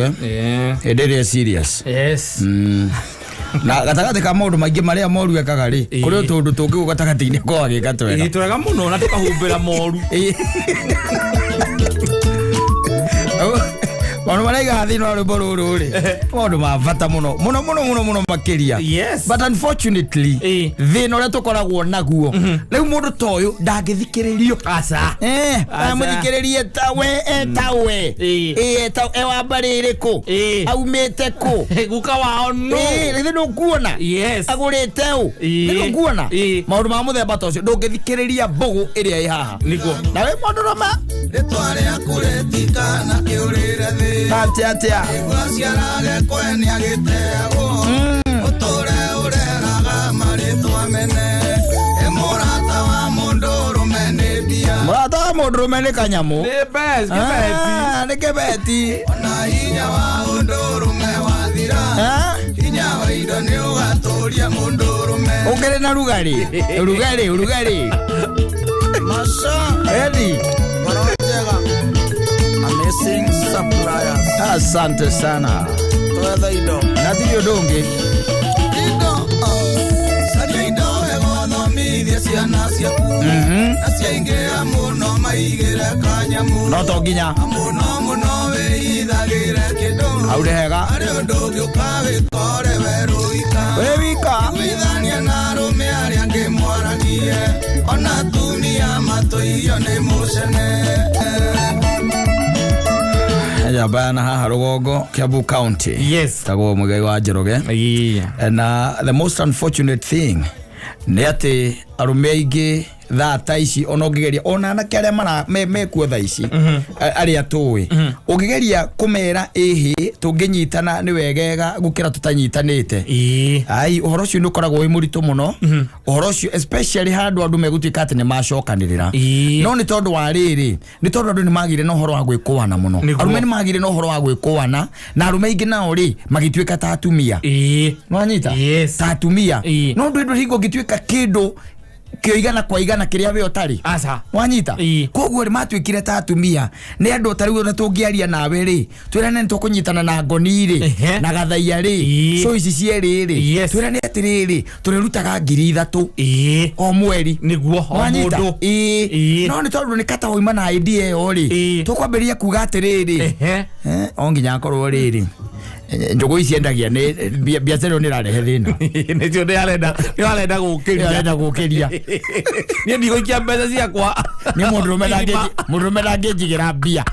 Njoroge hĩndĩ ĩrĩa serious. Na gatagatĩ ka maũndũ maingĩ marĩa moru ekaga rĩ, kũrĩ o tũndũ tũngĩ gatagatĩ-inĩ ko agĩka twega. Ĩĩ, twega mũno na tũkahumbĩra moru. Ĩĩ. Maũndũ marĩa aigaga thĩinĩ wa rwĩmbo rũrũ rĩ, maũndũ ma bata mũno mũno mũno mũno mũno makĩria. But unfortunately, thĩna ũrĩa tũkoragwo naguo rĩu, mũndũ ta ũyũ ndangĩthikĩrĩrio. Aca. Aca. Mũthikĩrĩrie tawe etawe. E wa mbarĩ ĩrĩkũ? Aumĩte kũ? Guka wao no. Rĩthĩ ndũkuona agũrĩte ũ? Nĩ ndũkuona maũndũ ma mũthemba ta ũcio, ndũngĩthikĩrĩria mbũgũ ĩrĩa ĩ haha. Na wĩ mũndũrũme Rĩtwa rĩaku rĩtikana kĩũrĩre thĩ. Atĩa atĩa? Waciarage kwene agĩteagwo, ũtũre ũreraga marĩtwa mene. Ĩ mũrata wa mũndũrũme nĩ mbia. Mũrata wa mũndũrũme nĩ kanyamũ. Nĩ best kĩbeti. Ah, nĩ kĩbeti. Ona hinya wa ũndũrũme wathira, hinya wa indo nĩ ũgatũria mũndũrũme. Ũkĩrĩ na rugarĩ rugarĩ rugarĩ. Maca. Edi. Ngoro njega. Amazing suppliers. Asante sana. Twethe indo. Na tirĩ ũndũ ũngĩ. Indo, oh. Caria indo wega ũthomithie ciana ciaku. Na ciaingĩha mũno maigĩre kanyamũ. No to nginya. Mũno mũno wĩithagĩre kĩndũ. Hau nĩ hega. Harĩ ũndũ ũngĩũka wĩkore werũika. Wĩ wika. Iguithania na arũme arĩa angĩ mwaragie. Ona atumia matũirio nĩ mũcene. Njamba na haha rũgongo, Kiambu County. Tagwo Mũigai wa Njoroge. Na the most unfortunate thing nĩ atĩ arũme aingĩ thaa ta ici, ona ũngĩgeria, ona anake arĩa mekuo thaa ici, arĩa tũĩ, ũngĩgeria kũmera ĩhĩ tũngĩnyitana nĩ wegega gũkĩra tũtanyitanĩte, ai, ũhoro ũcio nĩ ũkoragwo wĩ mũritũ mũno, ũhoro ũcio, especially handũ andũ megũtuĩka atĩ nĩ macokanĩrĩra. No nĩ tondũ wa rĩrĩ, nĩ tondũ andũ nĩ magire na ũhoro wa gwĩkũana mũno. Arũme nĩ magire na ũhoro wa gwĩkũana, na arũme aingĩ nao rĩ magĩtuĩka ta atumia. Nwanyita? Yes. Ta atumia. No ndũ hingo ũngĩtuĩka kĩndũ kĩo igana kwa igana kĩrĩa we ũtarĩ. Aca. Wanyita? Koguo rĩ matuĩkire ta atumia, nĩ andũ ta rĩu ona tũngĩaria nawe rĩ, twĩrane nĩ tũkũnyitana na ngoni rĩ na gathaia rĩ, so ici cierĩ rĩ, twĩrane atĩrĩrĩ, tũrĩrutaga 3,000 o mweri. Nĩguo, o Wanyita? mũndũ. Ĩĩ. No nĩ tondũ nĩ kata wauma na idea ĩyo rĩ, tũkwambĩrĩria kuga atĩrĩrĩ, o nginya akorwo rĩrĩ, njũgũ ici endagia nĩ biacara ĩyo nĩ ĩrarehe thĩna. Nĩcio nĩ arenda, nĩ arenda gũkĩria. Arenda gũkĩria. Niĩ ndigũikia mbeca ciakwa. Nĩ mũndũrũme mũndũrũme ndangĩnjigĩra mbia.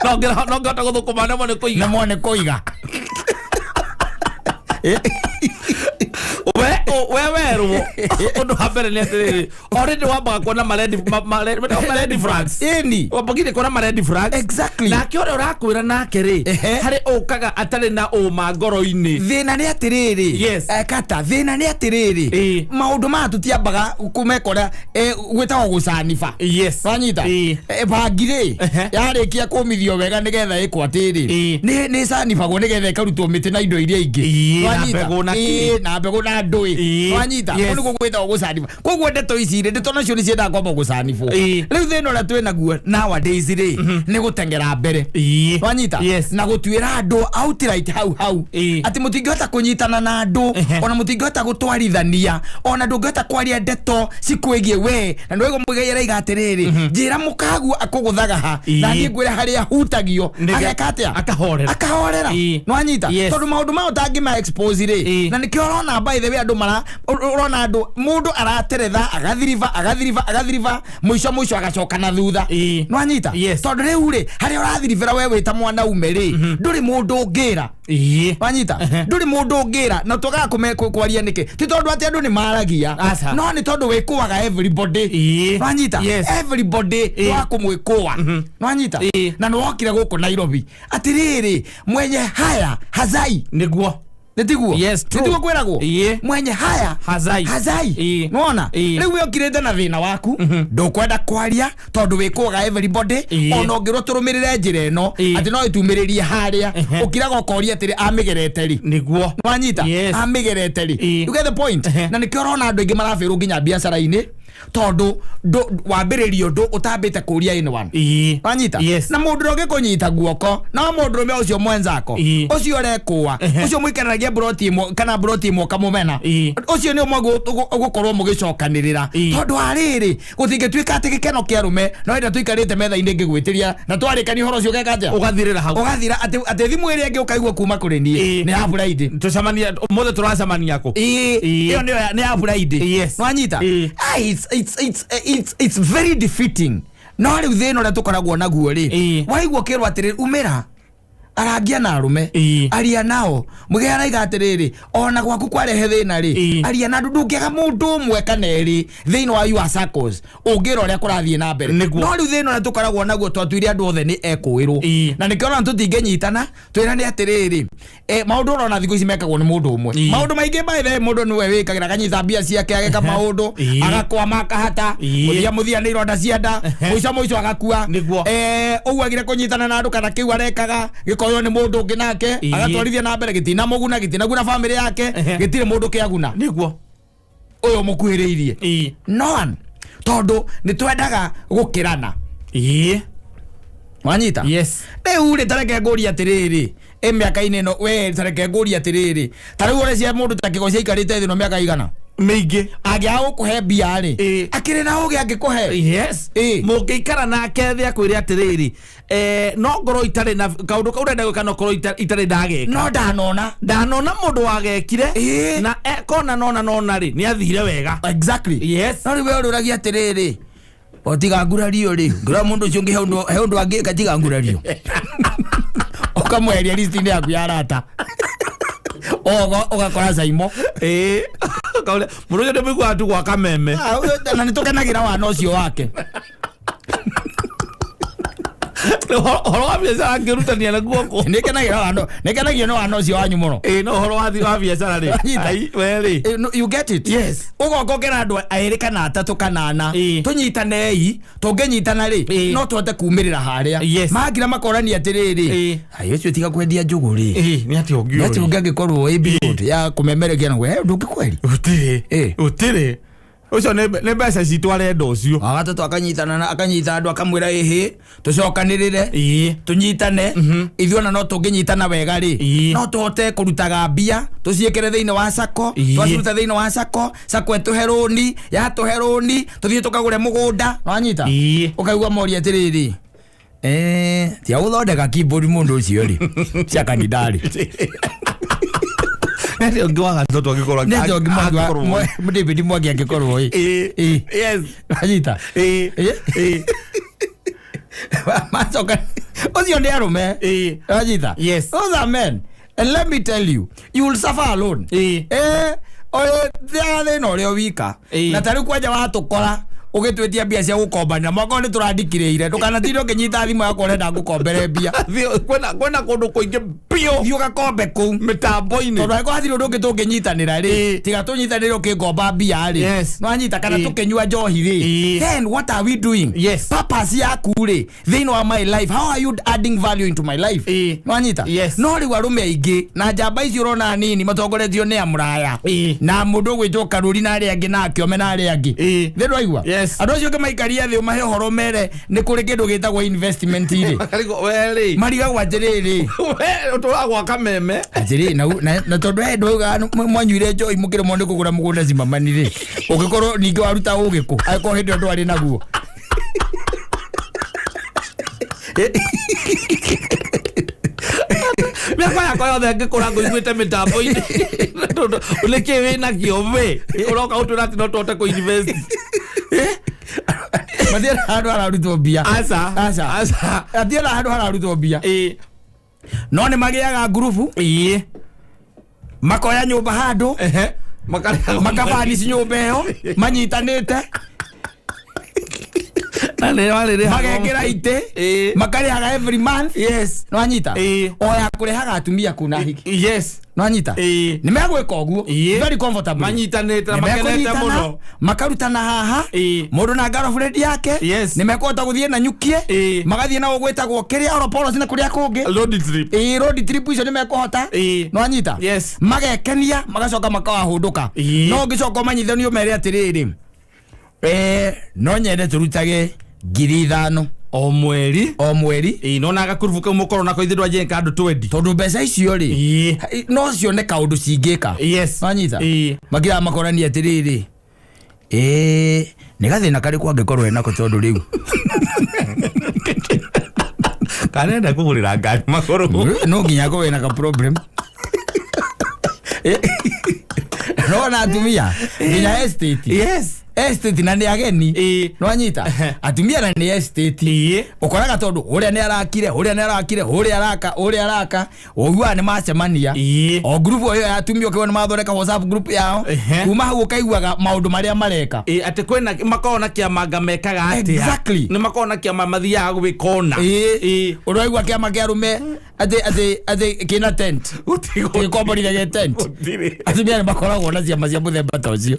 No ngĩhota gũthũkũma namo nĩ kũiga. Namo nĩ kũiga. We werwo ũndũ wa mbere nĩ atĩrĩrĩ, already wambaga kuona ma red flags. Wambagire kuona ma red flags. Nake ũrĩa ũrakwĩra nake rĩ, harĩ ũkaga atarĩ na ũma ngoro-inĩ. Thĩna nĩ atĩrĩrĩ, kata thĩna nĩ atĩrĩrĩ, maũndũ maya tũtiambaga kũmekora, gwĩtagwo gũcaniba. Wanyita? Bangi rĩ, yarĩkia kũmithio wega nĩgetha ĩkwo atĩrĩ, nĩ canibagwo nĩgetha ĩkarutwo mĩtĩ na indo iria ingĩ. Na Wanyita? mbegũ na kĩ. Na mbegũ na ndũĩ. Wanyita? Kũu nĩkuo gwĩtagwo gũcaniba. Koguo ndeto ici rĩ, ndeto nacio nĩ ciendaga kwamba gũcanibwo. Rĩu thĩna ũrĩa twĩ naguo nowadays rĩ, nĩ gũteng'era mbere. Wanyita? Yes. Na gũtuĩra andũ outright hau hau atĩ mũtingĩhota kũnyitana na andũ, ona mũtingĩhota gũtwarithania, ona ndũngĩhota kwaria ndeto cikwĩgiĩ we. Na nĩwaigua Mũigai araiga atĩrĩrĩ, njĩra mũkaguo akũgũthaga ha, na niĩ ngwĩre harĩa hutagio. Ageka atĩa? Akahorera. Akahorera. Nĩwanyita? Yes. Tondũ maũndũ maya ũtangĩma expose rĩ, na nĩkĩo ũrona, by the way, andũ mara ũrona andũ, mũndũ arateretha, agathiriba, agathiriba, agathiriba, mũico mũico agacoka na thutha. Nĩwanyita? Yes. Tondũ rĩu rĩ, harĩa ũrathiribĩra we wĩta mwanaume rĩ, ndũrĩ mũndũ ũngĩra. Wanyita? Ndũrĩ mũndũ ũngĩra, na twagaga kwaria nĩkĩ? Ti tondũ atĩ andũ nĩ maragia. Aca. No nĩ tondũ wĩkũaga everybody. Wanyita? Yes. Everybody wa kũmwĩkũa. Wanyita? Na nĩ wokire gũkũ Nairobi atĩrĩrĩ, mwenye haya hazai. Nĩguo. Nĩtiguo? Yes, true. Nĩtiguo kwĩragwo? Mwenye haya Hazai. hazai. Nĩwona? Rĩu we ũkirĩte na thĩna waku, ndũkwenda kwaria tondũ wĩkũaga everybody. Ona ũngĩrwo tũrũmĩrĩre njĩra ĩno, atĩ no ĩtumĩrĩrie harĩa, ũkiraga ũkoria atĩrĩ, amĩgerete rĩ? Nĩguo. Wanyita? Yes. Amĩgerete rĩ? You get the point? Na nĩkĩo ũrona andũ aingĩ marabĩrwo nginya biacara-inĩ. Tondũ wambĩrĩria ũndũ ũtambĩte kũria anyone. Wanyita? Yes. Na mũndũ ũrĩa ũngĩkũnyita guoko no mũndũrũme ũcio mwenzako, ũcio ũrekũa, ũcio mũikaranagia mburoti ĩmwe kana mburoti ĩmwe ũkamũmena, ũcio nĩ ũmwe ũgũkorwo mũgĩcokanĩrĩra. Tondũ wa rĩrĩ, gũtingĩtuĩka atĩ gĩkeno kĩa arũme no ĩrĩa tũikarĩte metha-inĩ ngĩgwĩtĩria na twarĩkania ũhoro ũcio ũgeka atĩa? Ũgathirĩra hau. Ũgathira atĩ thimũ ĩrĩa ĩngĩ ũkaigua kuma kũrĩ niĩ nĩ ya Friday. Tũcemania ũmũthĩ, tũracemania kũ? Ĩyo nĩyo nĩ ya Friday. Nwanyita? Ai, it's very defeating. No rĩu thĩna ũrĩa tũkoragwo naguo rĩ, waigua ũkĩrwo atĩrĩrĩ, umĩra arangia na arũme, aria nao. Mũgĩ araiga atĩrĩrĩ, ona gwaku kwarehe thĩna rĩ, aria na andũ. Ndũngĩaga mũndũ ũmwe kana erĩ thĩinĩ wa your circles ũngĩra ũrĩa kũrathiĩ na mbere. No rĩu thĩna ũrĩa tũkoragwo naguo, twatuire andũ othe nĩ ekũĩrwo, na nĩkĩo ona tũtingĩnyitana twĩrane atĩrĩrĩ, maũndũ ũrona thikũ ici mekagwo nĩ mũndũ ũmwe. Maũndũ maingĩ, by the way, mũndũ nĩwe wĩkagĩra, akanyita mbia ciake, ageka maũndũ, agakwama, akahata, mũthia mũthia nĩ ironda cia nda, mũico mũico agakua. Ũguo agire kũnyitana na andũ kana kĩu arekaga gĩkoywo nĩ mũndũ ũngĩ nake agatwarithia na mbere, gĩtinamũguna, gĩtinaguna bamĩrĩ yake, gĩtirĩ mũndũ kĩaguna ũyũ mũkuhĩrĩirie. No one, tondũ nĩ twendaga gũkĩrana. Wanyita? Yes. Rĩu rĩ, tareke ngũrie atĩrĩrĩ, ĩ mĩaka-inĩ ĩno we, tareke ngũrie atĩrĩrĩ, ta rĩu ũrĩa cia mũndũ ta kĩgo ciaikarĩte thĩ ĩno mĩaka igana, Mĩingĩ. Angĩaga gũkũhe mbia rĩ, akĩrĩ na ũgĩ angĩkũhe? Yes. Mũngĩikara nake thĩ akwĩre atĩrĩrĩ, no ngorwo itarĩ na kaũndũ kau ũrenda gwĩka, no korwo itarĩ ndageka. No ndanona. Ndanona mũndũ wagekire na ekona nona nona rĩ, nĩ athire wega. No rĩu we ũrũragia atĩrĩrĩ, o tiga ngurario rĩ, ngura mũndũ ũcio ũngĩ he ũndũ angĩka tiga ngurario, ũkamweheria list-inĩ yaku ya arata. Ũgakora Caimo. Ĩĩ. Mũndũ ũcio ndĩmũiguaga tu gwa kameme. Ah, na nĩ tũkenagĩra wana ũcio wake. Ũhoro wa biacara ngĩrutania na guoko. Nĩ kenagĩra wana, nĩ kenagio nĩ wana ũcio wanyu mũno. Ĩĩ, no ũhoro wa biacara rĩ, Nyita. ai, we rĩ. No, you get it? Yes. Ũgoka ũkera andũ erĩ kana atatũ kana ana, tũnyitanei, tũngĩnyitana rĩ, no tũhote kumĩrĩra harĩa. Mangira makorania atĩrĩrĩ, ai, ũcio tiga kwendia njũgũ rĩ, Ĩĩ, nĩ atĩa ũngĩ nĩ atĩ ũyũ? ũngĩ angĩkorwo ĩ billboard ya kũmemerekia na ndũngĩkweri. Gũtirĩ. Gũtirĩ, ũcio nĩ mbeca citũ arenda ũcio. Wa gatatũ akanyitana akanyita andũ, akamwĩra, ĩhĩ, tũcokanĩrĩre, tũnyitane ithuĩ, ona no tũngĩnyitana wega rĩ, no tũhote kũrutaga mbia tũciĩkĩre thĩinĩ wa sako. Twaciruta thĩinĩ wa sako, sako ĩtũhe rũni, yatũhe rũni tũthiĩ tũkagũre mũgũnda. Nwanyita? Ũkaigua moria atĩrĩrĩ, tia gũthondeka keyboard mũndũ ũcio rĩ cia kanitha rĩ. Nĩ atĩa ũngĩ wa gatatũ angĩkorwo Nĩ atĩa ũngĩ Mwangi angĩkorwo David Mwangi angĩkorwo ĩ? Wanyita? Macoka ũcio nĩ arũme. Wanyita? Yes. Those are men, and let me tell you, you will suffer alone. Thĩna ũrĩa wika na tarĩu kwanja watũkora ũgĩtwĩtia mbia cia gũkombanĩra mwaka ũyũ, nĩ tũrandikĩrĩire, ndũkanatinde ũkĩnyita thimũ yakwa ũrenda ngũkombere mbia. Kwĩna kũndũ kũingĩ biũ. Thiĩ ũgakombe kũu mĩtambo-inĩ. Tondũ angĩkorwo hatirĩ ũndũ ũngĩ tũngĩnyitanĩra rĩ, tiga tũnyitanĩre ũkĩngomba mbia rĩ, nwanyita, kana tũkĩnyua njohi rĩ, then what are we doing? Purpose yaku rĩ thĩinĩ wa my life, how are you adding value into my life? Nwanyita? Yes. No rĩu arũme aingĩ na njamba icio ũrona nini matongoretio nĩ amũraya na mũndũ ũgwĩtwo Karũri na arĩa angĩ na Kĩome na arĩa angĩ. Thĩ ndwaigua? Yes. Andũ acio ũngĩmaikaria thĩ ũmahe ũhoro mere nĩ kũrĩ kĩndũ gĩtagwo investment rĩ, Makarigwo, we rĩ, marigagwo atĩrĩrĩ, we ũtũraga gwa kameme. Atĩrĩ, na tondũ he ndwauga mwanyuire njohi mũkĩremwo nĩ kũgũra mũgũnda cimamani rĩ, ũngĩkorwo ningĩ waruta ũgĩ kũ angĩkorwo hĩndĩ ĩyo ndwarĩ naguo? Mĩaka yakwa yothe ngĩkũra ngũiguĩte mĩtambo-inĩ. Tondũ nĩkĩ wĩnakĩo we ũroka ũtwĩra atĩ no tũhote kũ-invest? Matiena handũ hararutwo mbia. Aca. Aca. Aca. Matiena handũ hararutwo mbia, no nĩ magĩaga ngurubu, makoya nyũmba handũ, Makarĩhaga. makabanici nyũmba ĩyo manyitanĩte, Na nĩ warĩrĩhaga. Magekĩra itĩ, makarĩhaga every month. Nwanyita? O ya kũrehaga atumia kuna hiki. Nwanyita? Nĩ megwĩka ũguo very comfortable. Manyitanĩte na makenete Nĩmekũnyitana, mũno. makarutana haha, mũndũ na girlfriend yake, nĩ mekũhota gũthiĩ na nyukie, magathiĩ na gũgwĩtagwo kĩrĩa Oropoulos na kũrĩa kũngĩ. Road trip. Ĩĩ, road trip icio nĩ mekũhota. Nwanyita? Yes. Magekenia, magacoka makawahũndũka. No ũngĩcoka ũmanyithanio mere atĩrĩrĩ, No nyende tũrutage 5,000 o mweri. O mweri. Ĩĩ, no na gakurubu kau mũkorwo nako ithuĩ ndwanjie kandũ twendi. Tondũ mbeca icio rĩ, Ĩĩ. no cione kaũndũ cingĩka. Yes. Wanyita? Ĩĩ. Makiraga makorania atĩrĩrĩ, nĩ gathĩna karĩkũ angĩkorwo enako tondũ rĩu Kanenda kũgũrĩra ngari magũrũ. No nginya akorwo ena ka problem. No na atumia nginya estate. Yes. Estate na nĩ ageni. Ĩĩ. Nwanyita? Atumia na nĩ estate. Ĩĩ. Ũkoraga tondũ ũrĩa nĩ arakire, ũrĩa nĩ arakire, ũrĩa araka, ũrĩa araka, ũiguaga nĩ macemania. Ĩĩ. O group ĩyo ya atumia ũkĩona mathondeka WhatsApp group yao. Ehe. Kuma hau ũkaiguaga maũndũ marĩa mareka. Ĩĩ, atĩ kwĩna makoragwo na kĩama nga mekaga atĩa. Exactly. Nĩ makoragwo na kĩama mathiaga gwĩka ũna. Ĩĩ. Ĩĩ. Ũraigua kĩama kĩa arũme atĩ atĩ atĩ kĩna tent. Gĩkomborire gĩ tent. Gũtirĩ. Atumia nĩ makoragwo na ciama cia mũthemba ta ũcio.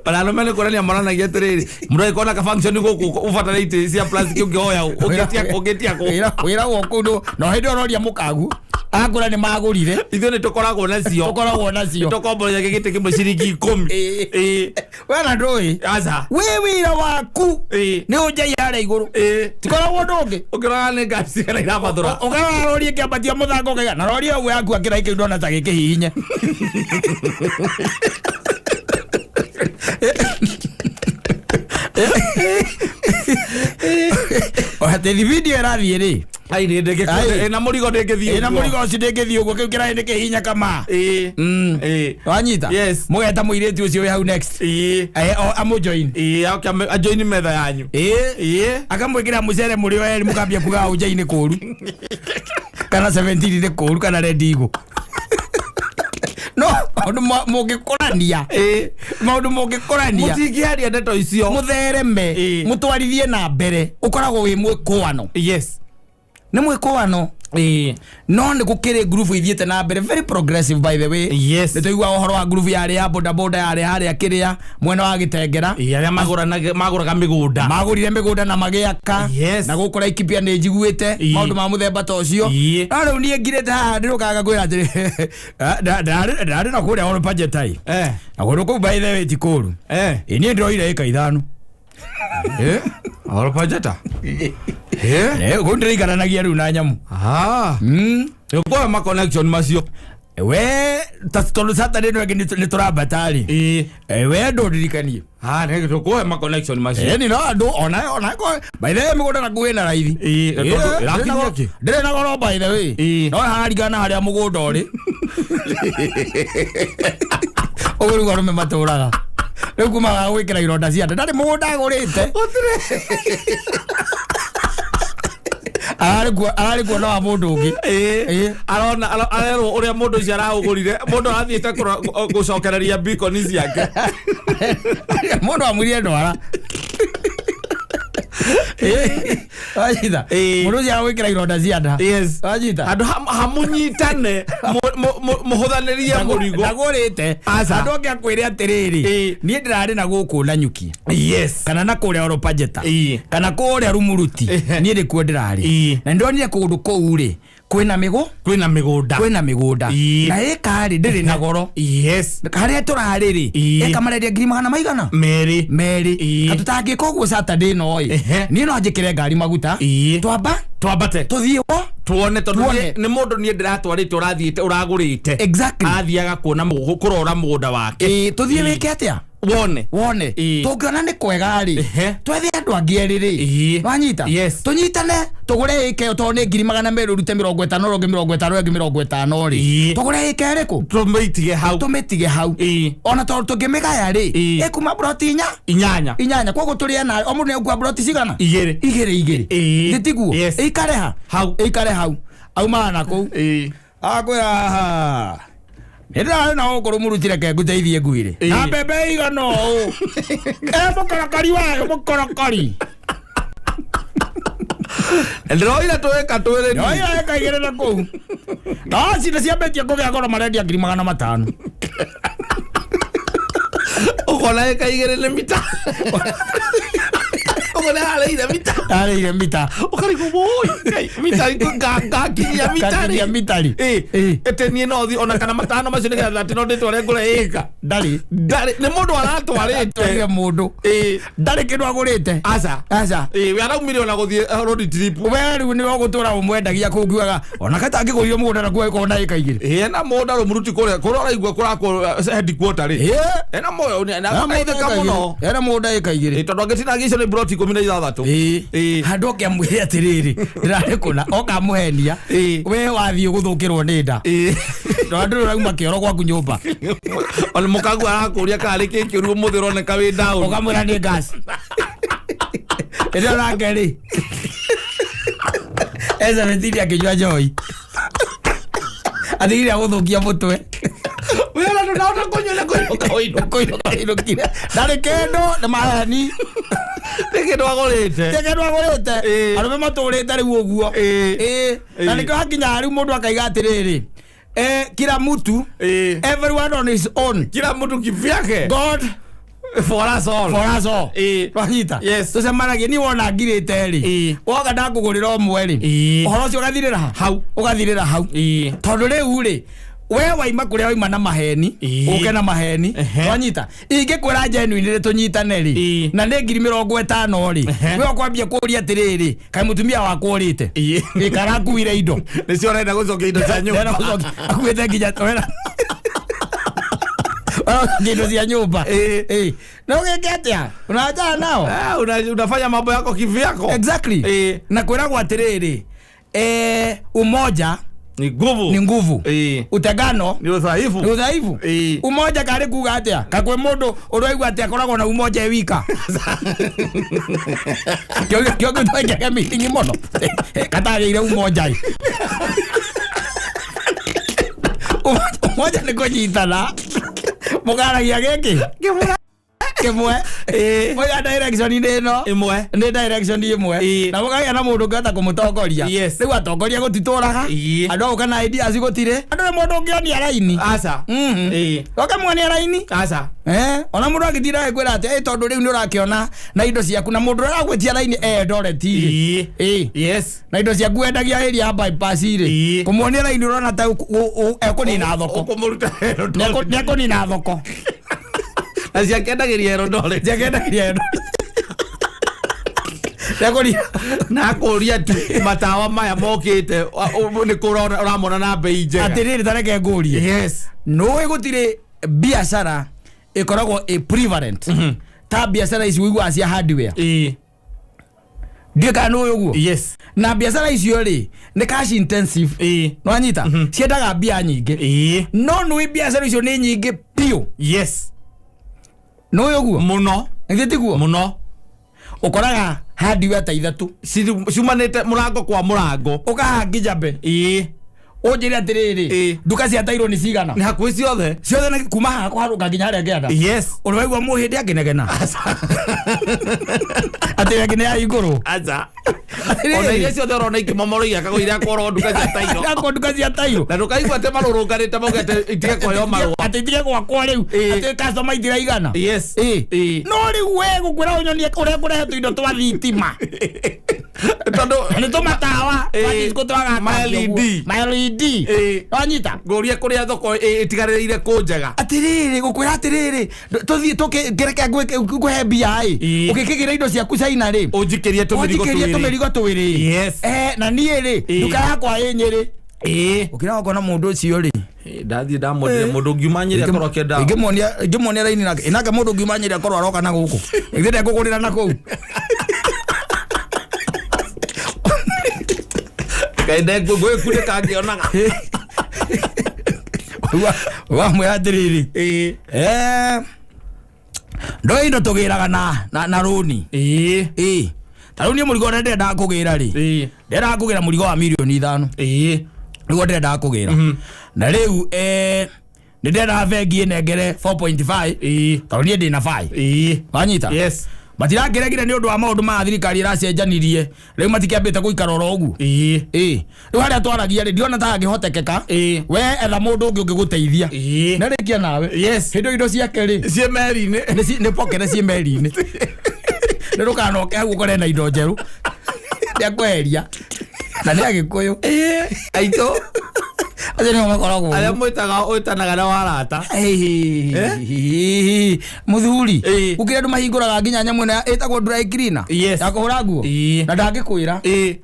Ona arũme nĩ kuonania monanagia atĩrĩrĩ, mũndũ angĩkorwo na ka function gũkũ ũbatara itĩ cia plastic ũngĩhoya ũngĩtia ũngĩtia kũ. Wĩragwo kũndũ no hĩndĩ ũroria mũkagu akũra nĩ magũrire. Ithuĩ nĩ tũkoragwo nacio. Tũkoragwo nacio. Tũkomboragia gĩtĩ kĩmwe ciringi 10. Ĩĩ. Ĩĩ. We na ndũĩ. Aca. Wĩ wĩra waku Ĩĩ. nĩ ũnjai harĩa igũrũ. Ĩĩ. Tikoragwo ũndũ ũngĩ. Ũngĩrora nĩ ngari cigana irabathũra. Ũkarora rori ĩkĩambatia mũthanga ũkaiga na rori ĩyo yaku akĩra kĩu ndona ta gĩkĩhihinye. Atĩ video ĩrathiĩ rĩ. Ai, nĩ ndĩngĩkũ- Ai. ĩna mũrigo ndĩngĩthiĩ Ĩna ũguo. mũrigo ũcio ndĩngĩthiĩ ũguo kĩu kĩraĩ nĩ kĩhinya kama. Ĩĩ. Ĩĩ. Wanyita? Yes. Mũgeta mũirĩtu ũcio wĩ hau next. Ĩĩ. Amũjoin. Ĩĩ, oke ajoini metha yanyu. Ĩĩ. Ĩĩ. Akamwĩkĩra mũcere mũrĩ o erĩ mũkambia kuga ũnjai nĩ kũru. Kana 17 nĩ kũru kana red eagle. No maũndũ mũngĩkũrania. Ĩĩ. Maũndũ mũngĩkũrania. Mũtingĩaria ndeto icio. Mũthereme. Ĩĩ. Mũtwarithie na mbere. Ũkoragwo wĩ mwĩkũano. Yes. Nĩ mwĩkũano. Ĩĩ. No nĩ gũkĩrĩ group ithiĩte na mbere very progressive by the way. Yes. Nĩ tũiguaga ũhoro wa group yarĩ ya boda boda yarĩ harĩa kĩrĩa mwena wa Gĩtengera. Ĩĩ, arĩa magũraga mĩgũnda. Magũrire mĩgũnda na magĩaka. Yes. Na gũkũ Laikipia nĩ njiguĩte Ĩĩ. maũndũ ma mũthemba ta ũcio. Ĩĩ. No rĩu niĩ ngirĩte haha ndĩrũkaga kwĩra atĩrĩ, ndarĩ na kũrĩa Ol Pajeta. Na kũndũ kũu by the way ti kũru. Ĩĩ, niĩ ndĩroire ĩka 5. Ol Pajeta? Kũu ndĩraikaranagia rĩu na nyamũ. Nĩũkuoya ma connection macio. We ta tondũ Saturday ĩno ĩngĩ nĩ tũrambata rĩ. Ĩĩ. We ndũndirikanie. Nĩ tũkuoya ma connection macio. Ĩni no andũ ona by the way mĩgũnda nakuo ĩna raithi. Ĩĩ, tondũ ĩrakinyia kĩ? Ndĩrĩ na goro by the way. Ĩĩ. No hararigana na harĩa mũgũnda ũrĩ. Ũguo nĩguo arũme matũraga. Rĩu kumaga gwĩkĩra ironda cia nda. Ndarĩ mũgũnda agũrĩte. Ararĩ kuona wa mũndũ ũngĩ. Ĩĩ. Arona, arerwo ũrĩa mũndũ ũcio araũgũrire. Mũndũ arathiĩte gũcokereria beacon ciake. Mũndũ amwĩrire ndwara. Wanyita? Ĩĩ. Mũndũ ũcio aragwĩkĩra ironda cia nda. Yes. Wanyita? Andũ hamũnyitane, mũhũthanĩrie mũrigo. Ndagũrĩte. Aca. Andũ angĩ akwĩre atĩrĩrĩ, Ĩĩ. niĩ ndĩrarĩ na gũkũ Nanyuki. Yes. Kana na kũrĩa Ol Pajeta. Ĩĩ. Kana kũrĩa Rumuruti. Ehe. Niĩ nĩkuo ndĩrarĩ. Ĩĩ. Na nĩndonire kũndũ kũu rĩ, kwĩna mĩgũ? Kwĩna mĩgũnda. Kwĩna mĩgũnda. Ĩĩ. Na ĩka rĩ, ndĩrĩ na goro. Yes. Harĩa tũrarĩ rĩ, Ĩĩ. ĩka marendia ngiri magana maigana? Merĩ. Merĩ. Ĩĩ. Na tũtangĩka ũguo Saturday ĩno ĩ, Ehe. niĩ no njĩkĩre ngari maguta. Ĩĩ. Twamba? Twambate. Tũthiĩ wo? Tuone tondũ Tuone. nĩ mũndũ niĩ ndĩratwarĩte ũrathiĩte ũragũrĩte. Exactly. Athiaga kuona kũrora mũgũnda wake. Ĩĩ, tũthiĩ wĩke atĩa? Wone. Wone. Ĩĩ. Tũngĩona nĩ kwega rĩ, Ehe. twethe andũ angĩ erĩ rĩ. Ĩĩ. Wanyita? Yes. Tũnyitane tũgũre ĩka ĩyo tondũ nĩ ngiri magana merĩ ũrute 50 ũrĩa ũngĩ 50 ũrĩa ũngĩ 50 rĩ. Ĩĩ. Tũgũre ĩka ĩrĩkũ? Tũmĩitige hau. Tũmĩtige hau. Ĩĩ. Ona tondũ tũngĩmĩgaya rĩ, Ĩĩ. ĩkuma broti inya? Inyanya. Inyanya. Koguo tũrĩe na o mũndũ nĩekua broti cigana? Igĩrĩ. Igĩrĩ igĩrĩ. Ĩĩ. Nĩ tiguo? Yes. Ĩikare ha? Hau. Ĩikare hau. Aumaga na kũu. Ĩĩ. Akwĩra haha. Nĩ ndĩrarĩ na gũkũ Rumuruti reke ngũteithie nguire. Ĩĩ. Na mbembe ĩigana ũũ. Mũkorokori wayo, mũkorokori. Ndĩroire twĩka twĩrĩ. Ndĩroire ĩka igĩrĩ na kũu. No cina ciambĩtie kũgĩa goro marendia ngiri magana matano. Ũkona ĩka igĩrĩ nĩ mita. Ũguo nĩ ararĩire mita. Arĩire mita. Ũkarigwo woi Ngai, mita ngakinyia mita Ngakinyia rĩ. mita rĩ. Ĩ, Ĩ. ĩtĩ niĩ no thiĩ ona kana matano macio nĩgetha atĩ no ndĩtware ngũre ĩka. Ndarĩ. Ndarĩ, nĩ mũndũ aratwarĩte. Twarire mũndũ. Ĩ. Ndarĩ kĩndũ agũrĩte. Aca. Aca. Ĩ, we araumire ona gũthiĩ road trip. We rĩu nĩwe ũgũtũra ũmwendagia kũu ngiugaga ona katangĩgũrire mũgũnda nakuo ĩkorwo na ĩka igĩrĩ. Ĩ, ena mũgũnda rũmuruti kũrĩa kũrĩa ũraigua kũrakwo headquarter rĩ. Ĩ. Ena mũgũnda mũno. Ena mũgũnda ĩka igĩrĩ. Ĩ, tondũ angĩtinagia icio nĩ broti 16. Ĩ. Ĩ. Handũ oke amwĩre atĩrĩrĩ ndĩrarĩ kũna oka amũhenia Ĩ. we wathiĩ gũthũkĩrwo nĩ nda. Ĩ. Tondũ ndũrĩ ũrauma kĩoro gwaku nyũmba. Ona mũkagu arakũria kana nĩ kĩ kĩũru ũmũthĩ ũroneka wĩ down. Ũkamwĩra nĩ gas. Ĩrĩa nake rĩ Elizabeth akĩnyua njohi atigire agũthũkia mũtwe. We ona ndũnahota kũnyua nĩ kũinũka ũinũka. Kũinũka ũinũkire. Ndarĩ kĩndũ nĩ maheni. Nĩ kĩndũ agũrĩte. Ti kĩndũ agũrĩte. Ĩ. Arũme matũrĩte rĩu ũguo. Ĩ. Ĩ. Na Ĩ. nĩkĩo hakinyaga rĩu mũndũ akaiga atĩrĩrĩ, kila mtu, Ĩ. everyone on his own. Kila mtu kivyake. God For us all. for us all. Ĩ. Twanyita. Yes. Tũcemanagie niĩ wona ngirĩte rĩ. Ĩ. Woka ndakũgũrĩra ũmwe rĩ. Ĩ. Ũhoro ũcio ũgathirĩra ha? Hau. Ũgathirĩra hau. Ĩ. Tondũ rĩu rĩ we waima kũrĩa waima na maheni Ĩ. ũke na maheni Ehe. twanyita ingĩkwĩra genuine rĩ tũnyitane rĩ Ĩ. na nĩ 50,000 rĩ Ehe. we ũkwambia kũria atĩrĩrĩ kaĩ mũtumia wakwa ũrĩte Ĩ. ĩ kana akuire indo. Nĩcio ũrenda gũcokia indo cia Ndĩrenda nyũmba. gũcokia akuĩte nginya wena indo cia nyũmba. Ĩ. Ĩ. Na ũgĩke atĩa unawachana nao. Ah, unafanya mambo yako kivyako. Exactly. Ĩ. Na kwĩragwo atĩrĩrĩ, umoja Ni nguvu. ni nguvu. Ĩ. Utengano Ni udhaifu. ni udhaifu. Ĩ. Umoja karĩ kuga atĩa kakwĩ mũndũ ũraigua atĩ akoragwo na umoja e wika kĩo gĩtwekĩage meeting mũno katagĩire umoja ĩ. Umoja nĩ kũnyitana mũkaragia gĩkĩ kĩmwe moja direction inĩ ĩno Ĩmwe. nĩ direction ĩmwe. Ĩ. Na mũkagĩa na mũndũ ũngĩhota kũmũtongoria. Yes. Rĩu atongoria gũtitũraga. Ĩ. Andũ agũka na ideas gũtirĩ andũ nĩ mũndũ ũngĩonia raini. Aca. Ĩ. Ũkamwonia raini. Aca. Ona mũndũ agĩtinda agĩkwĩra atĩ "Ĩ, tondũ rĩu nĩ ũrakĩona na indo ciaku na mũndũ ũrĩa aragwĩtia raini Eldoret rĩ." Ĩ. Ĩ. Yes. Na indo ciaku wendagia area ya bypass rĩ. Ĩ. Kũmuonia raini ũrona ta ekũnina thoko. Ũkũmũruta Eldoret. Nĩekũnina thoko. Na ciakendagĩria Eldoret. Ciakendagĩria Eldoret. Nĩekũnina. Na akũria tu matawa maya mokĩte nĩ kũ ũramona na bei njega. Atĩrĩrĩ ta reke ngũrie. Yes. Nũĩ gũtirĩ biacara ĩkoragwo ĩ prevalent ta biacara ici ũiguaga cia hardware. Ĩ. Ndiũĩ kana nĩũĩ ũguo. Yes. Na biacara icio rĩ nĩ cash intensive. Ĩ. Nĩwanyita ciendaga mbia nyingĩ. Ĩ. No nĩũĩ biacara icio nĩ nyingĩ biũ. Yes. Nĩũĩ ũguo. Mũno. Githĩ tiguo? Mũno. Ũkoraga hardware ta ithatũ. Ciumanĩte mũrango kwa mũrango. Ũkaha nginya Ĩ. Ũnjĩre atĩrĩrĩ Ĩ. nduka cia tairũ nĩ cigana. Nĩ hakuhĩ ciothe. Ciothe nĩ kuma haha kũharũka nginya harĩa ngĩenda. Yes. Ũraigua mũhĩndĩ akĩnegena atĩ rĩngĩ nĩ yahingũrwo. Aca. Ona iria ciothe ũrona ikĩmomorwo igĩakagwo irakorwo nduka cia tairo. Irakwo nduka cia tairũ. Na ndũkaigua atĩ marũrũnganĩte maugĩte itige kũheo marũa. Atĩ itige gwakwo rĩu. Ĩ. Atĩ customer itiraigana. Yes. Ĩ. Ĩ. No rĩu we gũkwĩra ũnyonie ũrĩa ngũrehe tũindo twa thitima. Tondũ Nĩ tũmatawa Ĩ. twa disco twagakagio Ma ũguo. LED. Ma LED. Ĩ. Wanyita. Ngũrie kũrĩa thoko ĩtigarĩrĩire kũ njega. Atĩrĩrĩ gũkwĩra atĩrĩrĩ tũthiĩ tũkĩreke ngũhe mbia ĩ. Ĩ. Ũgĩkĩgĩra indo ciaku China rĩ. Ũnjikĩrie tũmĩrigo Ũnjikĩrie twĩrĩ. tũmĩrigo twĩrĩ. Yes. Na niĩ rĩ Ĩ. nduka yakwa ĩ Nyĩrĩ. Ĩ. Ũkĩra ũkona mũndũ ũcio rĩ. Ndathiĩ ndamwendire mũndũ ũngiuma Nyĩrĩ akorwo akĩenda. Ingĩmuonia raini nake nake mũndũ ũngiuma Nyĩrĩ akorwo aroka na gũkũ. Githĩ ndekũgũrĩra na kũu. Ngai ndengũĩkunĩka ngĩonaga. Wamwĩra atĩrĩrĩ. Ĩ. Ndoĩ indo tũgĩraga na rũni. Ĩ. Ĩ. Ta rĩu niĩ mũrigo ũrĩa ndĩrendaga kũgĩra rĩ. Ĩ. Ndĩrendaga kũgĩra mũrigo wa 5 mirioni. Ĩ. Nĩguo ndĩrendaga kũgĩra. Na rĩu nĩ ndĩrendaga bengi ĩnengere 4.5. Ĩ. Tondũ niĩ ndĩna 5. Ĩ. Wanyita? Yes. Matirakĩregire nĩ ũndũ wa maũndũ maya thirikari ĩracenjanirie. Rĩu matikĩambĩte gũikara oro ũguo. Ĩ. Ĩ. Rĩu harĩa twaragia rĩ ndiona ta hangĩhotekeka. Ĩ. We etha mũndũ ũngĩ ũngĩgũteithia. Ĩ. Na rĩkia nawe. Yes. Hĩndĩ ĩyo indo ciake rĩ Ciĩ meri-inĩ. nĩ pokere ciĩ meri-inĩ. Nĩ ndũkanoke hau ũkore na indo njerũ. Nĩakweheria. Na nĩ Agĩkũyũ. Aitũ. Acio nĩo makoragwo Arĩa ũguo. mwĩtaga wĩtanaga na warata. Hihi, muthuri Ĩĩ. gũkĩrĩ andũ mahingũraga nginya nyamũ ĩno ĩtagwo dry cleaner Yes. ya kũhũra nguo Ĩĩ. na ndangĩkwĩra Ĩĩ.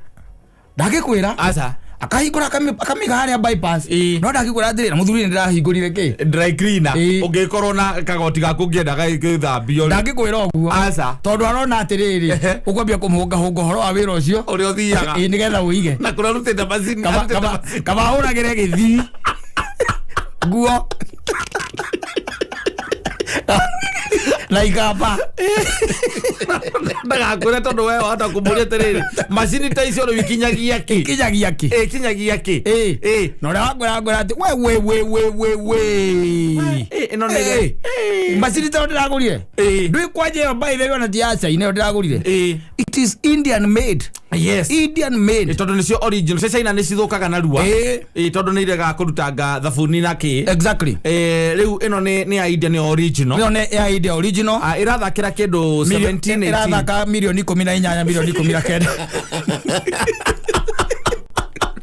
ndangĩkwĩra Aca. akahingũra akamĩiga harĩa bypass Ĩĩ. no ndangĩkwĩra atĩrĩ na mũthuri nĩ ndĩrahingũrire kĩ Dry cleaner. Ĩĩ. Ũngĩkorwo na kagoti gaku ũngĩenda gagĩthambio rĩ. ndangĩkwĩra ũguo Aca. tondũ arona atĩrĩrĩ Ehe. ũkwambia kũmũhũngahũnga ũhoro wa wĩra ũcio Ũrĩa ũthiaga. Ĩĩ, nĩgetha ũige Na kũrĩa ũrutĩte macini. Kaba- arutĩte kaba macini. kaba ahũragĩre gĩthii nguo na ikamba Ndagakwĩre tondũ we wahota kũmũria atĩrĩrĩ macini ta icio rĩu ikinyagia kĩ? kinyagia kĩ Ĩ, ikinyagia kĩ? Ĩ. Ĩ. na ũrĩa wakwĩra ngwĩra atĩ we we we we we we Ĩ, ĩno nĩ Ĩ. macini ta ĩyo ndĩragũrire Ĩ. ndwĩ kwanja ĩyo by the way ona ti ya China ĩyo ndĩragũrire Ĩ. it is Indian made Yes. Indian made Ĩ, tondũ nĩcio original cia China nĩ cithũkaga narua. Ĩ. Ĩ, tondũ nĩ iregaga kũrutanga thabuni na kĩ. Exactly. Ĩ, rĩu ĩno nĩ ya India nĩ original. Ĩno nĩ ya India original. Ah, ĩrathakĩra kĩndũ 17 18. Ĩrathaka milioni 18 milioni 19.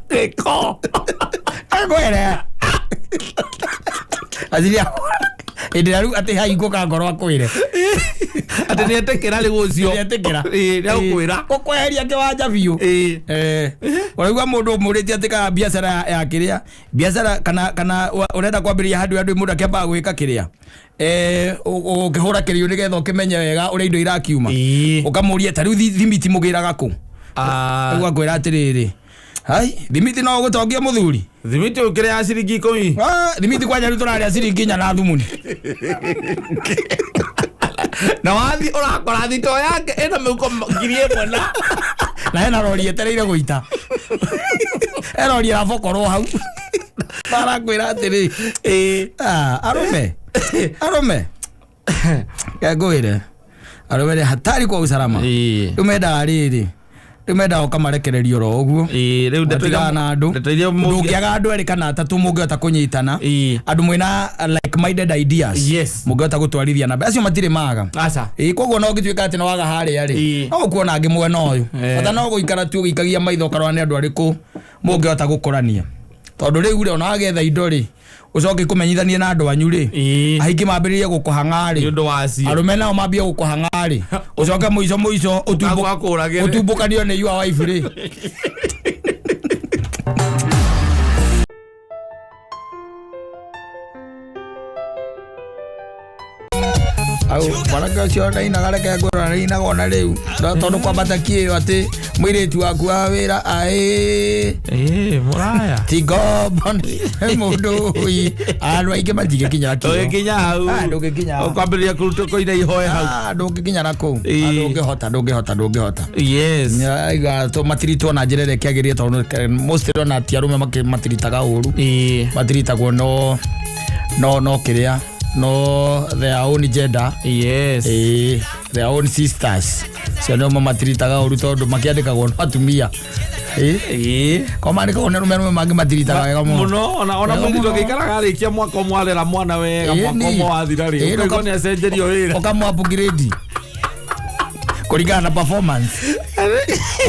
Ĩko. Akwĩre aciria hĩndĩ ĩrĩa rĩu atĩ hahingũka ngoro akwĩre Atĩ nĩ etĩkĩra rĩu ũcio. Nĩetĩkĩra. Ĩ, nĩ agũkwĩra. Ũkweheria kĩwanja biũ. Ĩ. Ũraigua mũndũ ũmũrĩtie atĩ kana biacara ya kĩrĩa biacara kana ũrenda kwambĩrĩria handũ andũ mũndũ akĩambaga gwĩka kĩrĩa ũkĩhũra kĩrĩo nĩgetha ũkĩmenye wega ũrĩa indo irakiuma. Ĩ. Ũkamũria ta rĩu thimiti mũgĩraga kũ? Ah. Rĩu akwĩra atĩrĩrĩ, hai thimiti no ũgũtongie mũthuri. Thimiti ũkĩrĩa ya ciringi 10. Ah, thimiti kwanja rĩu tũrarĩa ciringi 4 na thumuni. Na wathi ũrakora thito yake ĩna mĩhuko 1000 na na hena rori etereire gũita. He rori ĩrabokorwo hau. Marakwĩra atĩrĩ. Ĩ. Ah, arũme arũme ngwĩre arũme nĩ hatari kwa usalama. Ĩ. Rĩu mendaga rĩrĩ, rĩu mendaga ũkamarekereria oro ũguo. Ĩ, rĩu ndeto Matigana na andũ. ndeto iria mũngĩ- Ndũngĩaga andũ erĩ kana atatũ mũngĩhota kũnyitana. Ĩ. Andũ mwĩna like minded ideas. Yes. Mũngĩhota gũtwarithia na mbere. Acio matirĩ maga. Aca. Ĩ, koguo no ũngĩtuĩka atĩ nĩ waga harĩa rĩ, Ĩ. no ũkuona angĩ mwena ũyũ. Eh. Bata no gũikara tu ũgĩikagia maitho ũkarora nĩ andũ arĩkũ mũngĩhota gũkũrania. Tondũ rĩu rĩ, ona wagetha indo rĩ, ũcoke kũmenyithanie na andũ anyu rĩ, Ĩ. aingĩ mambĩrĩrie gũkũhang'a Nĩ rĩ, ũndũ wacio. arũme nao mambie gũkũhang'a rĩ, ũcoke mũico mũico Ũkagwakũragĩre. ũtumbũkanio nĩ your wife rĩ. Au mwanake ũcio ndainaga reke ngwĩra ndainaga ona rĩu. No tondũ kwambata kĩĩo atĩ mũirĩtu waku wa wĩra aĩ Ĩ, mũraya. ti ngombo nĩ mũndũ ũi. Andũ aingĩ matingĩkinyĩra kĩo. Ndũgĩkinya hau. Ah, ndũngĩkinya hau. Ũkwambĩrĩria kũruta kũina ihoe hau. Ah, ndũngĩkinya na kũu. Ĩ. Ah, ndũngĩhota ndũngĩhota ndũngĩhota. Yes. Aiga matiritwo na njĩra ĩrĩa ĩkĩagĩrĩire tondũ most ona ti arũme matiritaga ũru. Ĩ. Matiritagwo no no no kĩrĩa no their own gender. Yes. Ĩ, their own sisters. Cio nĩo matiritaga ũru tondũ makĩandĩkagwo no atumia. Ĩ. Ĩ. Ko mandĩkagwo nĩ arũme arũme mangĩ matiritaga wega mũno. Mũno ona ona Wega mũirĩtu mũno. agĩikaraga arĩkia mwaka ũmwe arera mwana wega Ĩ, mwaka ni. ũmwe wathira rĩ Ĩ, ũkaigua ũka- nĩ acenjerio wĩra. Ũkamũ upgrade kũringana na performance.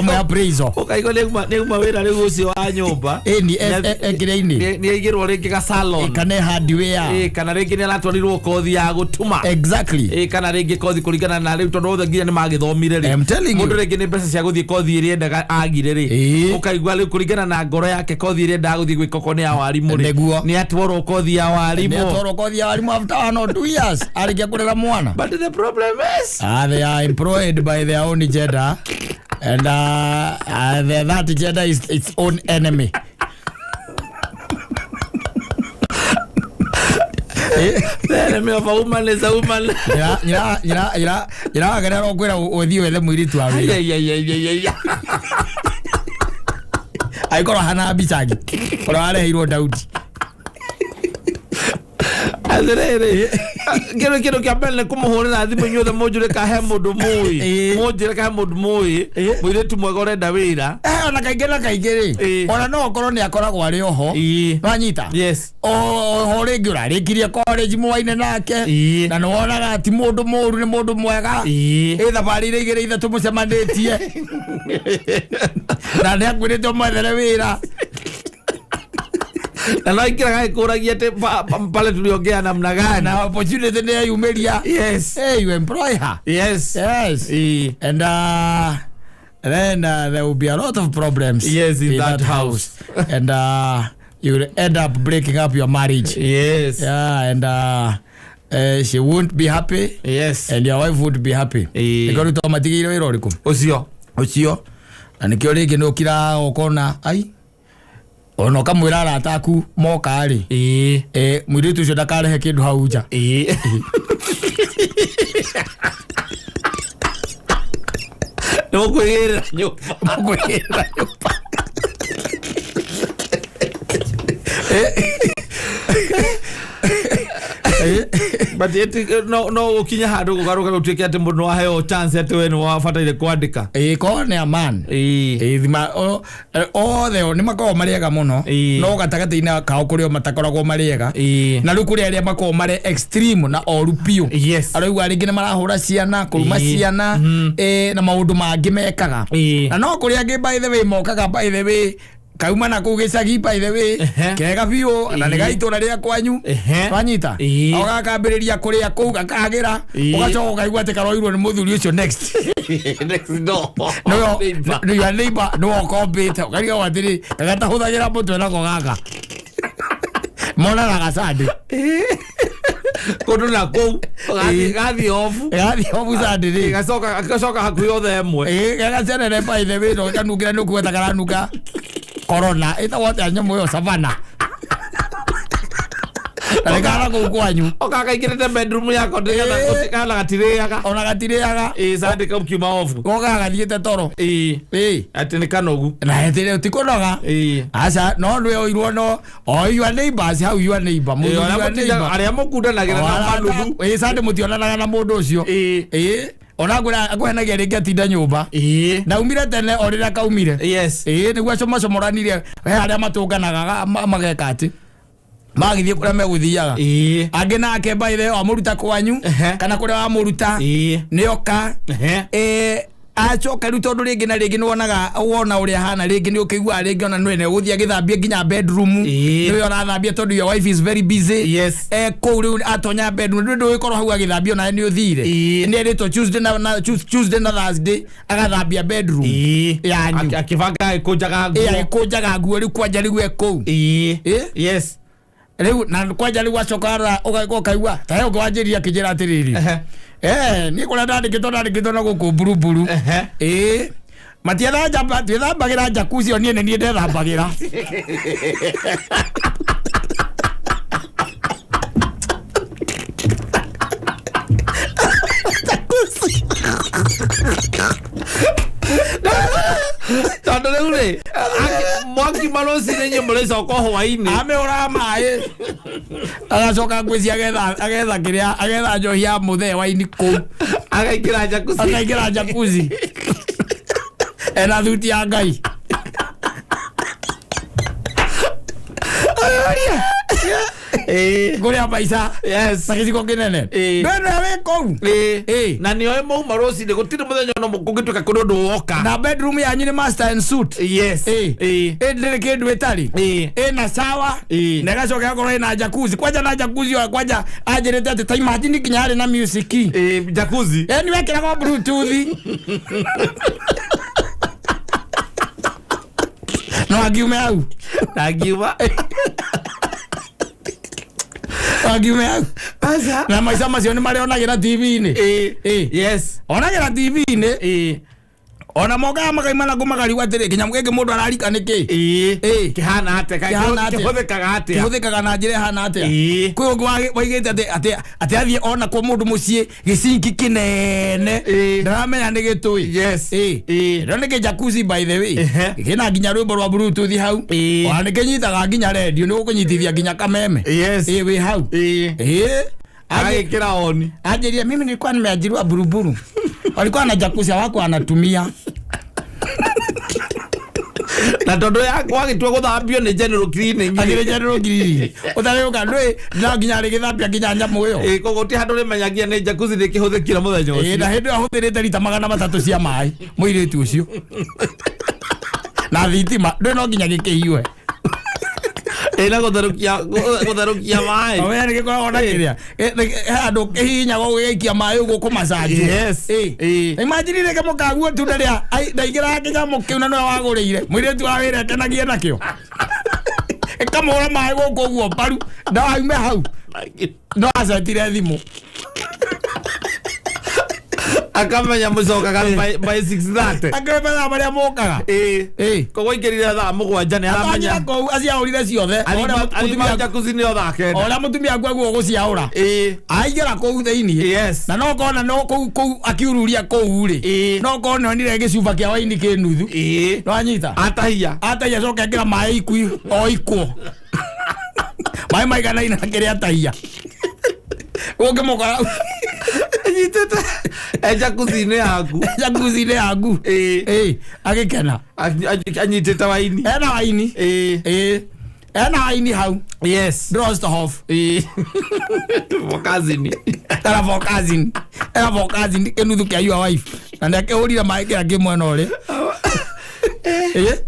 Ũmwe appraisal. Ũkaigua nĩ auma wĩra rĩu ũcio wa nyũmba. Ĩ ni kĩrĩa-inĩ. Nĩ aigĩrwo rĩngĩ ga salon. Kana hardware. Ĩ, kana rĩngĩ nĩ aratwarirwo kothi ya gũtuma. Exactly. Ĩ, kana rĩngĩ kothi kũringana na rĩu tondũ othe nginya nĩ magĩthomire rĩ. I'm telling you. Mũndũ rĩngĩ nĩ mbeca cia gũthiĩ kothi ĩrĩa endaga agire rĩ. Ĩ. Ũkaigua rĩu kũringana na ngoro yake kothi ĩrĩa endaga gũthiĩ gwĩka okorwo nĩ ya warimũ rĩ. Nĩguo. Nĩ atwarwo kothi ya warimũ. Nĩ atwarwo kothi ya warimũ after 1 or 2 years arĩkia kũrera mwana. But the problem is They are employed by their own gender and that gender is its own enemy. The enemy of a woman is a woman. Nyina wake nĩ ũkwĩra ũthiĩ wethe mũirĩtu wa wĩra. Ai, ai, ai, ai, ai, ai. Angĩkorwo hana Abishagi ũrĩa wareheirwo Daudi. Atĩrĩrĩ, kĩndũ kĩa mbere nĩ kũmũhũrĩra thimũ inyuothe, mũnjũre ka he mũndũ mũĩ. Ĩĩ. Mũnjĩre ka he mũndũ mũĩ Ĩĩ. mũirĩtu mwega ũrenda wĩra. Ona kaingĩ na kaingĩ rĩ, ona no okorwo nĩ akoragwo arĩ oho. Wanyita? Yes. Oho rĩngĩ ũrarĩkirie college mwaine nake, na nĩ wonaga ti mũndũ mũru, nĩ mũndũ mwega. Ĩ thabarĩ iria igĩrĩ ithatũ mũcemanĩtie, na nĩ akwĩrĩte ũmwethere wĩra. Na no ikĩraga gĩkũragia atĩ pale tuliongea namna gani. Na opportunity nĩ yayumĩria. Hey, you employ her. Yes. And then there will be a lot of problems Yes, in that house. And you will end up breaking up your marriage. Yeah, and she won't be happy and your wife won't be happy. Nĩkĩo rĩu twamatigĩire wĩra ũrĩkũ? Ũcio. Ũcio. Na nĩkĩo rĩngĩ nĩ ũkiraga ũkona ai ona ũkamwĩra arata aku moka rĩ, mũirĩtu ũcio ndakarehe kĩndũ hau nja. Nĩ mũkwĩgĩrĩra nyũmba. Mũkwĩgĩrĩra nyũmba. But no ũkinye handũ gũgarũka gũtuĩke atĩ mũndũ nĩwaheo chance atĩ we nĩ wabataire kwandĩka. Ĩĩ, korwo nĩ a man. Ĩĩ, thima othe nĩ makoragwo marĩ ega mũno, no gatagatĩ-inĩ kao kũrĩ o matakoragwo marĩ ega. Na rĩu kũrĩ arĩa makoragwo marĩ extreme na oru biũ. Araigua rĩngĩ nĩ marahũra ciana, kũruma ciana, na maũndũ mangĩ mekaga. Na no kũrĩ angĩ, by the way, mokaga, by the way, kauma na kũu gĩcagi, by the way, kega biũ, na nĩ ga itũra rĩa kwanyu. Wanyita? Ũgakambĩrĩria kũrĩa kũu gakagĩra, ũgacoka ũkaigua atĩ karoirwo nĩ mũthuri ũcio next. Next door. Nĩwe. Neighbor. Nĩ your neighbor, nĩwe ũkombĩte, ũkarigwo atĩrĩ, gagatahũthagĩra mũtwe nako gaka monanaga Sunday. Kũndũ na kũu gathiĩ obu. Gathiĩ obu Sunday rĩ. Gacoka hakuhĩ othe ĩmwe. Ĩĩ, gagacerere, by the way, no kanungĩra nĩ ũkuga ta karanunga corona ĩtagwo atĩa nyamũ ĩyo, savana, na nĩ kara kũu kwanyu. Okakaingĩrĩte bedroom yako kana gatirĩaga. Ona gatirĩaga. Ĩĩ, Sunday kau kiuma obu. Gokaga gathiĩte toro. Atĩ nĩ kanogu. Na ĩtĩrĩ ti kũnoga. Aca, no nĩwe oirwo no o your neighbors hau, your neighbor, mũthuri Arĩa wa neighbor. Arĩa mũkundanagĩra na manuthu. Ĩĩ, Sunday mũtionanaga na mũndũ ũcio. Ĩĩ, ona ngwĩra akũhenagia rĩngĩ atinda nyũmba. Na umire tene o rĩrĩa kaumire. Ĩĩ, nĩguo acomacomoranire he harĩa matũnganaga mageka atĩ magĩthiĩ kũrĩa megũthiaga. Angĩ nake, by the way, wamũruta kwanyu kana kũrĩa wamũruta, nĩoka. Acoka rĩu, tondũ rĩngĩ na rĩngĩ nĩwonaga wona ũrĩa hana, rĩngĩ nĩ ũkĩiguaga rĩngĩ ona nĩwe gũthiĩ agĩthambia nginya bedroom. Nĩwe ũrathambia tondũ your wife is very busy. Kũu rĩu atonya bedroom, rĩu ndũgĩkorwo hau agĩthambia onawe nĩ ũthire. Nĩ erĩtwo Tuesday na Thursday agathambia bedroom yanyu. Akĩbanga agĩkũnjaga nguo. Agĩkũnjaga nguo rĩu kwanja rĩu e kũu. Rĩu na kwanja rĩu acoka ũkaigua ta he ũngĩ wanjĩrire akĩnjĩra atĩrĩrĩ, niĩ kũrĩa ndandĩkĩtwo na gũkũ mburuburu. Ĩĩ, matiethambagĩra jacuzzi, o niĩ nĩ niĩ ndethambagĩra. Tondũ rĩu rĩ mwakiuma rũcinĩ inyuĩ mũrĩcoka hwainĩ. Amĩhũraga maĩ agacoka ngwĩci agetha kĩrĩa agetha njohi ya mũthee waini kũu. Agaikĩra jacuzzi. Akaingĩra jacuzzi ena thuti ya Ngai. Kũrĩa maica na gĩcigo kĩnene. Ndwene wĩ kũu. Na nĩoĩ mauma rũcinĩ gũtirĩ mũthenya ona kũngĩtuĩka kũrĩ ũndũ woka. Na bedroom yanyu nĩ master and suite. Ĩ ndĩrĩ kĩndũ ĩtarĩ. Ĩna shower na ĩgacoka ĩgakorwo ĩna jacuzzi kwanja, na jacuzzi ĩyo kwanja anjĩrĩte atĩ ta imagine nginya harĩ na music. Jacuzzi. Yani wekĩragwo bluetooth no angiume hau. Ndangiuma. Angiume hau. Aca. Na maica macio nĩ marĩa onagĩra TV-inĩ. Yes. Onagĩra TV-inĩ. Ona mokaga makaimana kũ makarigwo atĩrĩ, kĩnyamũ gĩkĩ mũndũ ararika nĩkĩ? Ĩĩ. Kĩhana atĩa? Kĩhana atĩa? Kĩhũthĩkaga atĩa? Kĩhũthĩkaga na njĩra ĩhana atĩa? Ĩĩ. Kwĩ ũngĩ waigĩte atĩ athiĩ ona kwa mũndũ mũciĩ gĩcinki kĩnene. Ĩĩ. Ndaramenya nĩ gĩtũĩ. Yes. Ĩĩ. Ĩĩ. Ĩno nĩ kĩjacuzzi, by the way. Ehe. Kĩna nginya rwĩmbo rwa Bluetooth hau. Ĩĩ. Ona nĩ kĩnyitaga nginya redio, nĩ gũkũnyitithia nginya kameme. Yes. Ĩĩ, wĩ hau. Ĩĩ. Ĩĩ. Agĩkĩra oni. Anjĩrire mimi nilikuwa nimeajiriwa Buruburu, walikuwa na jacuzzi, hawakuwa wanatumia. Na tondũ wagĩtua gũthambio nĩ general cleaning. Akĩrĩ general cleaning ũtarĩũka ndũĩ no nginya rĩgĩthambia nginya nyamũ ĩyo. Ĩĩ, koguo ti handũ rĩmenyagia nĩ jacuzzi nĩ kĩhũthĩkire mũthenya Ĩĩ, ũcio. Na hĩndĩ ĩyo ahũthĩrĩte rita 300 cia maĩ mũirĩtu ũcio na thitima, ndũĩ no nginya gĩkĩhiũhe. Ĩĩ, na gũtherũkia maĩ. Wee nĩ gĩkoragwo na kĩrĩa he handũ kĩhihinyagwo gũgĩikia maĩ ũguo kũmacanjwo. Yes. Ĩĩ. Imagine rĩngĩ mũkaguo tu rĩrĩa ndaingĩraga kĩnyamũ kĩu na nĩwe wagũrĩire mũirĩtu wa wĩra ekenagie nakĩo, ĩkamũhũra maĩ gũkũ ũguo mbaru, ndaume hau no acetire thimũ. Akamenya mũcokaga by 6:30. Akĩmenya marĩa mokaga. Ĩĩ. Ĩĩ. Koguo aingĩrire thaa 7 nĩ aramenya. Atonyire kũu aciahũrire ciothe. Arima jacuzzi nĩ o thaa 9. O ũrĩa mũtumia aku aguo gũciaũra. Ĩĩ. Aingĩra kũu thĩiniĩ. Yes. Na no kona no kũu kũu akiururia kũu rĩ. Ĩĩ. No kona onire gĩcuba kĩa waini kĩ nuthu. Ĩĩ. Nĩwanyita? Atahia. Atahia, coka ekĩra maĩ ikui o ikwo. Maĩ maiganaine na kĩrĩa atahia. Ũngĩmũkora Anyitĩte e jacuzzi-inĩ yaku. Jacuzzi-inĩ yaku. Ĩĩ. Ĩĩ, agĩkena. Anyitĩte waini. Ena waini. Ĩĩ. Ĩĩ. Ena waini hau. Yes. Drostohof. Ĩĩ. Vokazini. Era vokazin. Era vokazin kĩnuthu kĩa your wife. Na nĩ akĩhũrire maĩ kĩrĩa kĩ mwena ũrĩa. Ĩĩ.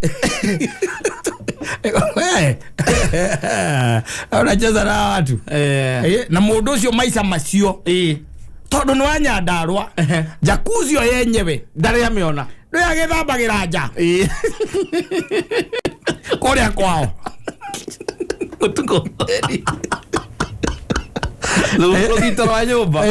We. Unacheza na watu. Eh. Ĩĩ, na mũndũ ũcio maica macio Ĩĩ. tondũ nĩ wa Nyandarũa, jacuzzi ĩyo yenyewe Ndarĩ amĩona. ndũĩ agĩthambagĩra nja Ĩĩ. kũrĩa kwao. Ũtukũ. Rũgito rwa nyũmba.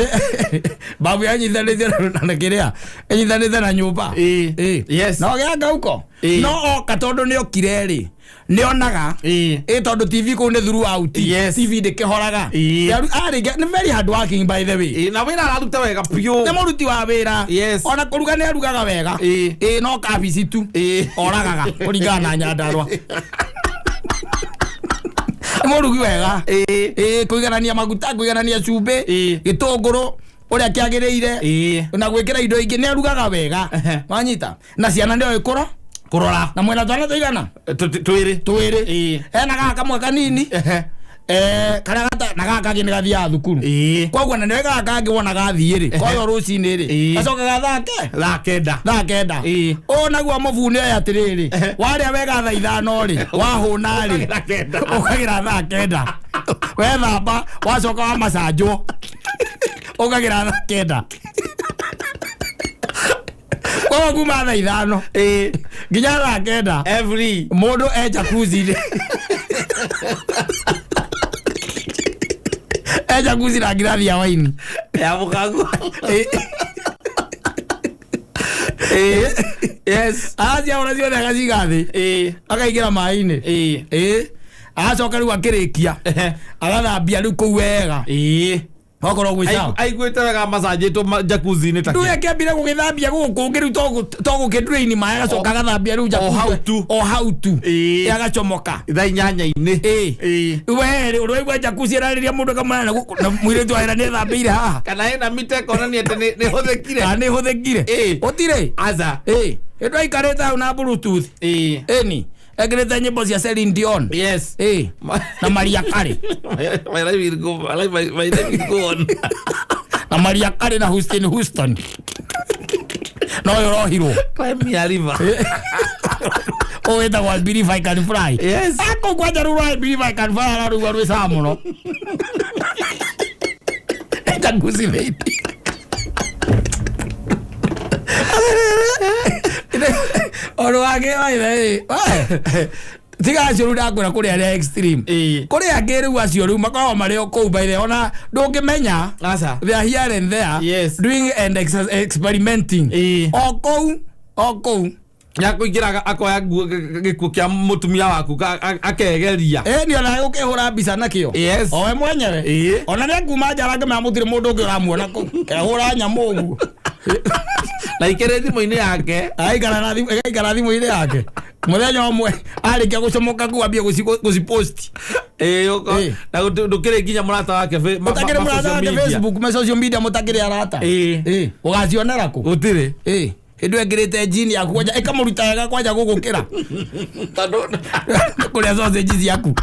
Babu yanyitanĩte na kĩrĩa ĩnyitanĩte na nyũmba. Ĩĩ. Ĩĩ. Yes. No gĩanga huko Ĩĩ. no oka tondũ nĩ okire rĩ, nĩ onaga Ĩĩ. ĩ tondũ TV kũu nĩ throughout. Yes. TV ndĩkĩhoraga. Ĩĩ. Arĩ nĩ very hard working, by the way. Ĩĩ, na wĩra araruta wega biũ. Nĩ mũruti wa wĩra. Yes. Ona kũruga nĩ arugaga wega. Ĩĩ. Ĩĩ, no kabici tu Ĩĩ. oragaga kũringana na Nyandarũa. Nĩ mũrugi wega. Ĩĩ. Ĩĩ, kũiganania maguta, kũiganania cumbĩ, Ĩĩ. gĩtũngũrũ ũrĩa kĩagĩrĩire Ĩĩ. na gwĩkĩra indo ingĩ, nĩ arugaga wega. Ehe. Wanyita na ciana nĩoĩ kũro Kũrora. Na mwena twana tũigana? Twĩrĩ. Twĩrĩ. Ĩĩ. Ena gaka kamwe kanini. Ehe. Karĩa gata na gaka kangĩ nĩ gathiaga thukuru. Ĩĩ. Koguo na nĩwe gaka kangĩ wona gathiĩ rĩ, koyo rũcinĩ rĩ, Ĩĩ. gacokaga thake Thaa 9. thaa 9. Ĩĩ. Ũũ naguo mũbuni oya atĩrĩrĩ, warĩa wega thaa 5 rĩ, wahũna rĩ, Ũkagĩra 9. ũkagĩra thaa 9, wethamba, wacoka wamacanjwo, ũkagĩra thaa 9. Koguo kuma thaa 5 Ĩĩ. nginya thaa 9 Every. mũndũ e jacuzzi-inĩ, e jacuzzi na ngirathi ya waini. Ya mũkagu. Ĩĩ. Ĩĩ. Yes. Araciahũra ciothe agaciga thĩ, Ĩĩ. akaingĩra maĩ-inĩ. Ĩĩ. Ĩĩ, agacoka rĩu akĩrĩkia Ehe. agathambia rĩu kũu wega, Ĩĩ. okorwo gwĩ sawa. Aiguĩte wega macanjĩtwo jacuzzi-inĩ ta Rĩu akĩambire gũgĩthambia gũkũ kũngĩ rĩu to gũkĩdrain maĩ, agacoka agathambia rĩu O hau tu. O hau tu. Ĩĩ. Ĩ, agacomoka. Thaa 8-inĩ. Ĩĩ. Ĩĩ. We rĩ, ũrĩa jacuzzi ĩrarĩria mũndũ akamwĩra na gũkũ na mũirĩtu wa wĩra nĩ ethambĩire haha. Kana ĩna mita ĩkonania atĩ nĩ hũthĩkire. Kana nĩ hũthĩkire. Ĩĩ. Gũtirĩ. Aca. Ĩĩ, hĩndĩ aikarĩte hau na Bluetooth. Ĩĩ. Ĩni ekĩrĩte nyĩmbo cia Celine Dion. Yes. Ĩĩ, na Maria Carey. My life will go, my life will go on. Na Maria Carey na Houston Houston no ũyũ ũrohirwo. Climb me a river. Ũyũ wĩtagwo I Believe I Can Fly. Yes. Akũu kwanja rũu rwa I Believe I Can Fly ararugwa rwĩ sawa mũno jacuzzi thĩinĩ. Ũndũ wake waithe tiga acio rĩu ndakwĩra kũrĩ arĩa extreme. Ĩĩ. Kũrĩ angĩ rĩu acio rĩu makoragwo marĩ o kũu by the ona ndũngĩmenya. Aca. They are here and there Yes. doing and experimenting Ĩĩ. o kũu. O kũu. Ya kũingĩra akoya gĩkuo kĩa mũtumia waku akegeria. Ĩni ona gũkĩhũra mbica nakĩo. Yes. O we mwenyewe. Ĩĩ. Ona nĩ akuma nja arangĩmenya mũtirĩ mũndũ ũngĩ ũramuona kũu. Kehũra nyamũ ũguo. Na ikĩrĩ thimũ-inĩ yake. Aikara na thimũ, ĩgaikara thimũ-inĩ yake. Mũthenya ũmwe arĩkia gũcomoka kuu ambie gũcipost. Ĩĩ, na ndũkĩrĩ nginya mũrata wake Mũtakĩrĩ mũrata wake Facebook, me social media mũtakĩrĩ arata. Ĩĩ. Ĩĩ. Ũgacionera kũ? Gũtirĩ. Ĩĩ. Hĩndĩ ĩyo ĩkĩrĩte jean yaku kwanja ĩkamũruta wega kwanja gũgũkĩra. Tondũ Kũrĩa sausage ciaku.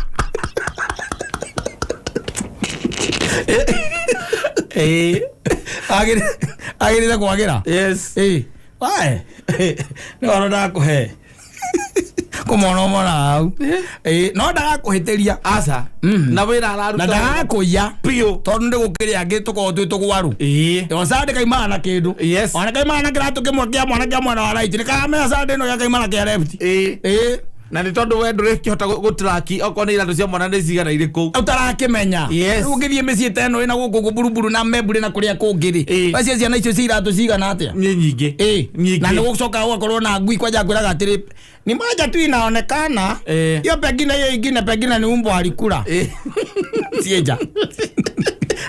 Ĩĩ. Agĩrĩte kwagĩra. Yes. Ĩĩ. Wae. Nĩ waro ndakũhe. Kũmona ũmona hau. Ĩĩ, no ndagakũhĩtĩria. Aca. Na wĩra araruta. Na ndagakũiya. Biũ. Tondũ nĩ gũkĩrĩ angĩ tũkoragwo twĩ tũgwaru. Ĩĩ. O Sunday kaimana na kĩndũ. Yes. Ona kaimana na kĩratũ kĩmwe kĩa mwana kĩa mwena wa right. Nĩ karamenya Sunday ĩno gĩa kaimana kĩa left. Ĩĩ. Ĩĩ. Na nĩ tondũ we ndũrĩkĩhota gũtraki okorwo nĩ iratũ cia mwana nĩ cigana irĩkũ. Ũtarakĩmenya. Yes. Rĩu ũngĩthiĩ mĩciĩ ta ĩno ĩna gũkũ gũburuburu na membure na kũrĩa kũngĩ rĩ. Ĩĩ. Wacia ciana icio cia iratũ cigana atĩa? Nĩ nyingĩ. Ĩĩ. Nyingĩ. Na nĩ gũcoka gũgakorwo na ngui kwanja kwĩraga atĩrĩ ni moja tu inaonekana. Ĩĩ. Hiyo pengine hiyo ingine pengine ni umbo alikula. Ĩĩ. Sienja.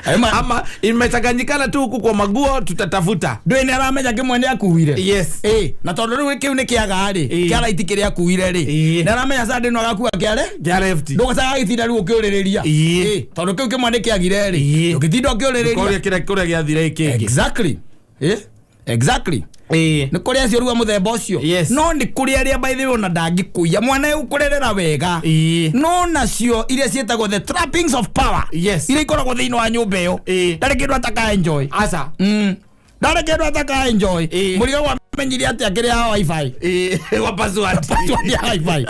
Ama Ama imechanganyikana tu huku kwa maguo tutatafuta. ndũĩ nĩ aramenya kĩmwe nĩ akuire. Yes. Ĩĩ, na tondũ rĩu kĩu nĩ kĩaga rĩ, Ĩĩ. kĩa right kĩrĩa akuire rĩ, Ĩĩ. nĩ aramenya Sunday no agakua kĩare Kĩa left. ndũgacaga gĩtinda rĩu ũkĩũrĩrĩria. Ĩĩ. Ĩĩ, tondũ kĩu kĩmwe nĩ kĩagire rĩ, Ĩĩ. ndũngĩtinda ũkĩũrĩrĩria. Kũrĩa kĩrĩa kũrĩa gĩathire kĩngĩ. Exactly. Ĩĩ, exactly. Ĩĩ. Nĩ kũrĩ acio rĩu a mũthemba ũcio. Yes. No nĩ kũrĩ arĩa by the way ona ndangĩkũiya mwana ũkũrerera wega. Ĩĩ. No nacio iria ciĩtagwo the trappings of power. Yes. Iria ikoragwo thĩinĩ wa nyũmba ĩyo. Ĩĩ. Ndarĩ kĩndũ ataka enjoy. Aca. Ndarĩ kĩndũ ataka enjoy. Ĩĩ. Mũrigo wamenyire atĩa kĩrĩa ya wifi. Ĩĩ. Wa password. Password ya wifi.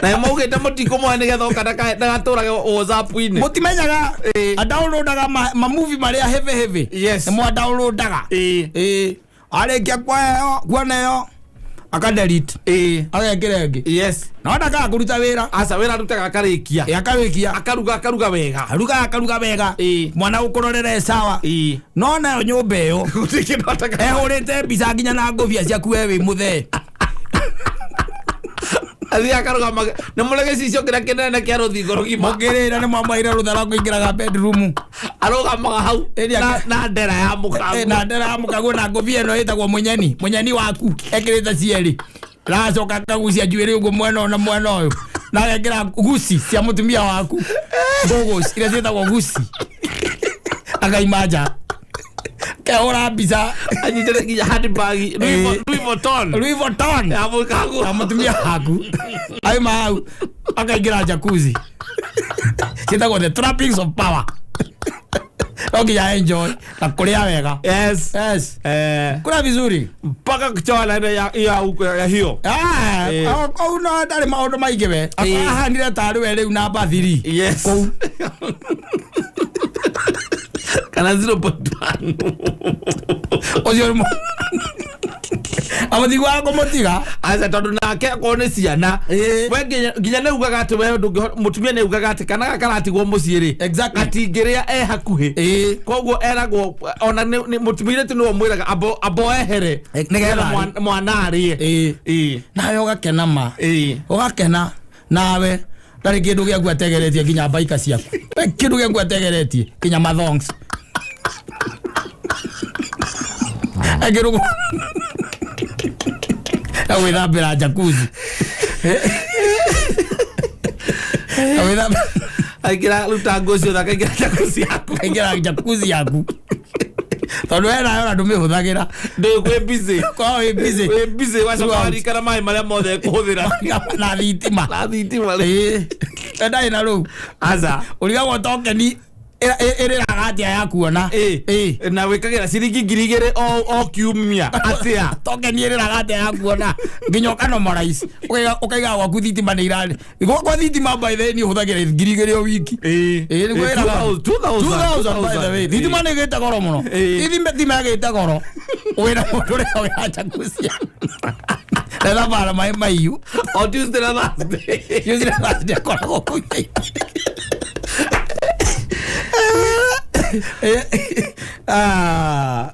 Na maugĩte mũtikũmũhe nĩgetha oka ndagatũrage WhatsApp-inĩ. Mũtimenyaga. Ĩĩ. Adownloadaga ma movie marĩa heavy heavy. Yes. Nĩmo adownloadaga. Ĩĩ. Ĩĩ. Arĩkia kuona ĩyo aka delete. Ĩĩ. Agekĩra ĩngĩ. Yes. No ndakaga kũruta wĩra. Aca wĩra arutaga akarĩkia. Ĩ, akarĩkia. Akaruga akaruga wega. Aruga akaruga wega. Ĩĩ. Mwana gũkũrorera e sawa. Ĩĩ. No nayo nyũmba ĩyo Gũtirĩ kĩndũ ataka. ehũrĩte mbica nginya na ngũbia ciaku we wĩ mũthee. Athiĩ akarũgama nĩ mũrĩ gĩcicio kĩrĩa kĩnene kĩa rũthingo rũgima. Mũngĩrĩra nĩ mwamwahire rũtha rwa kũingĩraga bedroom. Arũgamaga hau Ĩrĩa na ndera ya mũkaguo. Na ndera ya mũkaguo na ngũbia ĩno ĩtagwo mũnyeni. Mũnyeni waku ekĩrĩte cierĩ. Aracoka akagucia njuĩrĩ ũguo mwena ũyũ na mwena ũyũ. Na agekĩra guci cia mũtumia waku. Goggles iria ciĩtagwo guci. Akaima nja. Kehũra mbica. Anyitĩte nginya handbag Louis Vuitton. Louis Vuitton. Ya mũkaguo. Na mũtumia waku. Aima hau akaingĩra jacuzzi. Ciĩtagwo the trappings of power. No nginya enjoy na kũrĩa wega. Yes. Yes. Kula vizuri. Mpaka kuchoa na ile ya hiyo. Kũu no ndarĩ maũndũ maingĩ we. Ahanire tarĩ we rĩu namba 3. Yes. Kũu. Kana 0.1. Ũcio nĩ Amũtigua kũmũtiga. Aca tondũ nake akorwo nĩ ciana. We nginya nĩ ugaga atĩ we ndũngĩhota, mũtumia nĩ ugaga atĩ kana gaka karatigwo mũciĩ rĩ. Exactly. Gatingĩrĩa e hakuhĩ. Koguo eragwo ona nĩ mũtumia tu nĩwe ũmwĩraga ambo ehere. Nĩgetha Mwana arĩe. Ĩĩ. Nawe ũgakena ma. Ĩĩ. Ũgakena nawe ndarĩ kĩndũ gĩaku ategeretie nginya mbaika ciaku. Ndarĩ kĩndũ gĩaku ategeretie nginya mathongs. Agĩrũgũ. Na gwĩthambĩra jacuzzi. Na gwĩthambĩra. Aingĩra ruta nguo ciothe akaingĩra jacuzzi yaku. Akaingĩra jacuzzi yaku. Tondũ we nayo ona ndũmĩhũthagĩra. Ndĩ kwĩ busy. Korwo wĩ busy. Wĩ busy wacoka Throughout. waririkana maĩ marĩa mothe ekũhũthĩra. Na thitima. Na thitima rĩ. Ĩĩ. Ndarĩ na rũu. Aca. Ũrigagwo tokeni ĩrĩraga atĩa ya kuona. Ĩĩ. Ĩĩ. Na wĩkagĩra ciringi ngiri igĩrĩ o kiumia. Atĩa? Tokeni ĩrĩraga atĩa ya kuona. Nginya ũkanomalize. Ũkaiga gwaku thitima nĩ irarĩ. Gwakwa thitima by the way niĩ hũthagĩra ngiri igĩrĩ o wiki. Ĩĩ. Ĩĩ, nĩguo Ĩĩ, ĩraga. 2000, 2000 by the way. Thitima nĩ ĩgĩte goro mũno. Ĩĩ. Thitima ĩgĩte goro. Wĩna mũndũ ũrĩa ũrĩa jacuzzi. Na thabara maĩ maiyu. O Tuesday na Thursday. Tuesday na Thursday akoragwo kũu. Ah.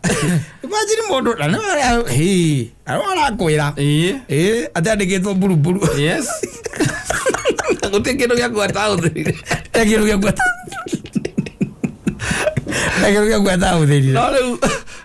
Imagine mũndũ na nĩ hi arakwĩra Ĩĩ. ĩ atĩ mburuburu Yes. Gũtirĩ kĩndũ gĩa kuo atahũthĩrire. kĩndũ gĩa kuo kĩndũ gĩa kuo atahũthĩrire. No rĩu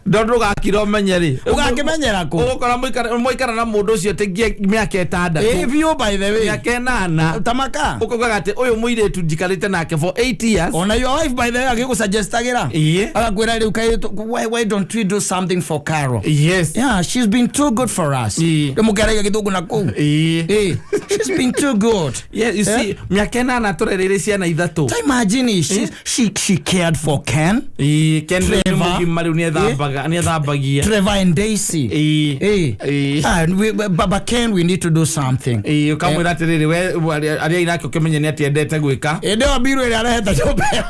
ndo ndũgakira ũmenye rĩ. Ũgakĩmenyera kũ? Ũgũkora mũikara na mũndũ ũcio tingie mĩaka Ĩ 6 biũ, by the way. Mĩaka 8. Tamaka. Ũkaugaga atĩ ũyũ mũirĩtu njikarĩte nake for 8 years. Ona your wife, by the way, agĩgũsuggestagĩra Ĩĩ. agakwĩra rĩu kaĩ why don't we do something for Carol? Yes. Yeah, she's been too good for us. Ĩĩ. Rĩu mũkĩaragia gĩthũngũ na kũu. Ĩĩ. Ĩ, she's been too good. Yeah, you see, mĩaka 8 tũrereire ciana ithatũ. Ta imagine, she cared for Ken, Ĩĩ, Ken rĩu nĩ Trevor. mũgima rĩu nĩethambaga nĩethambagia. Trevor and Daisy. Ĩĩ. Ĩ. Ĩĩ. Ah, Baba Ken, we need to do something. Ĩĩ, ũkamwĩra atĩrĩrĩ, we arĩa inake ũkĩmenye nĩ atĩ endete gwĩka. Ĩndĩ ĩyo mbirũ ĩrĩa arehete nyũmba ĩyo,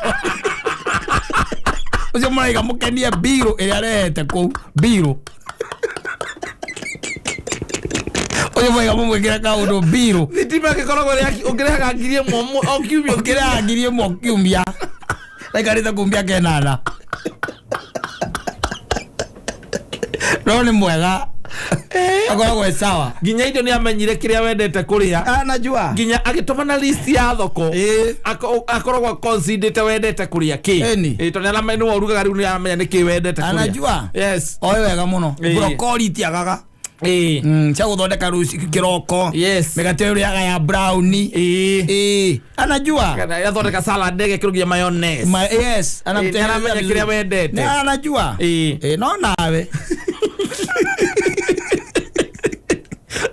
ũcio mũraiga mũkenie, mbirũ ĩrĩa arehete kũu, mbirũ ũcio mũraiga mũmwĩkĩre kaũndũ mbirũ. Thitima ĩgĩkoragwo ũngĩrĩhaga 1,000 o kiumia. Ũkĩrĩhaga 1,000 kiumia, raikarĩte kũu mĩaka 8, no nĩ mwega, akoragwo e sawa. Nginya indo nĩ amenyire kĩrĩa wendete kũrĩa. Ah, najua. Nginya agĩtũmana list ya thoko. Ĩĩ. Akoragwo considerate wendete kũrĩa kĩ. Ĩni. Ĩĩ, tondũ nĩaramenya nĩwe ũrugaga, rĩu nĩaramenya nĩkĩ wendete kũrĩa. Anajua. Yes. Oĩ wega mũno. Ĩĩ. Brokoli itiagaga. Ĩĩ. Cia gũthondeka rũci kĩroko. Yes. Mĩgate ũrĩaga ya brownie. Ĩĩ. Ĩĩ, anajua. Kana yathondeka salad ĩgekĩrwo nginya mayonnaise. Yes. Ĩĩ, nĩaramenya kĩrĩa wendete. Nĩ anajua. Ĩĩ. Ĩĩ, no nawe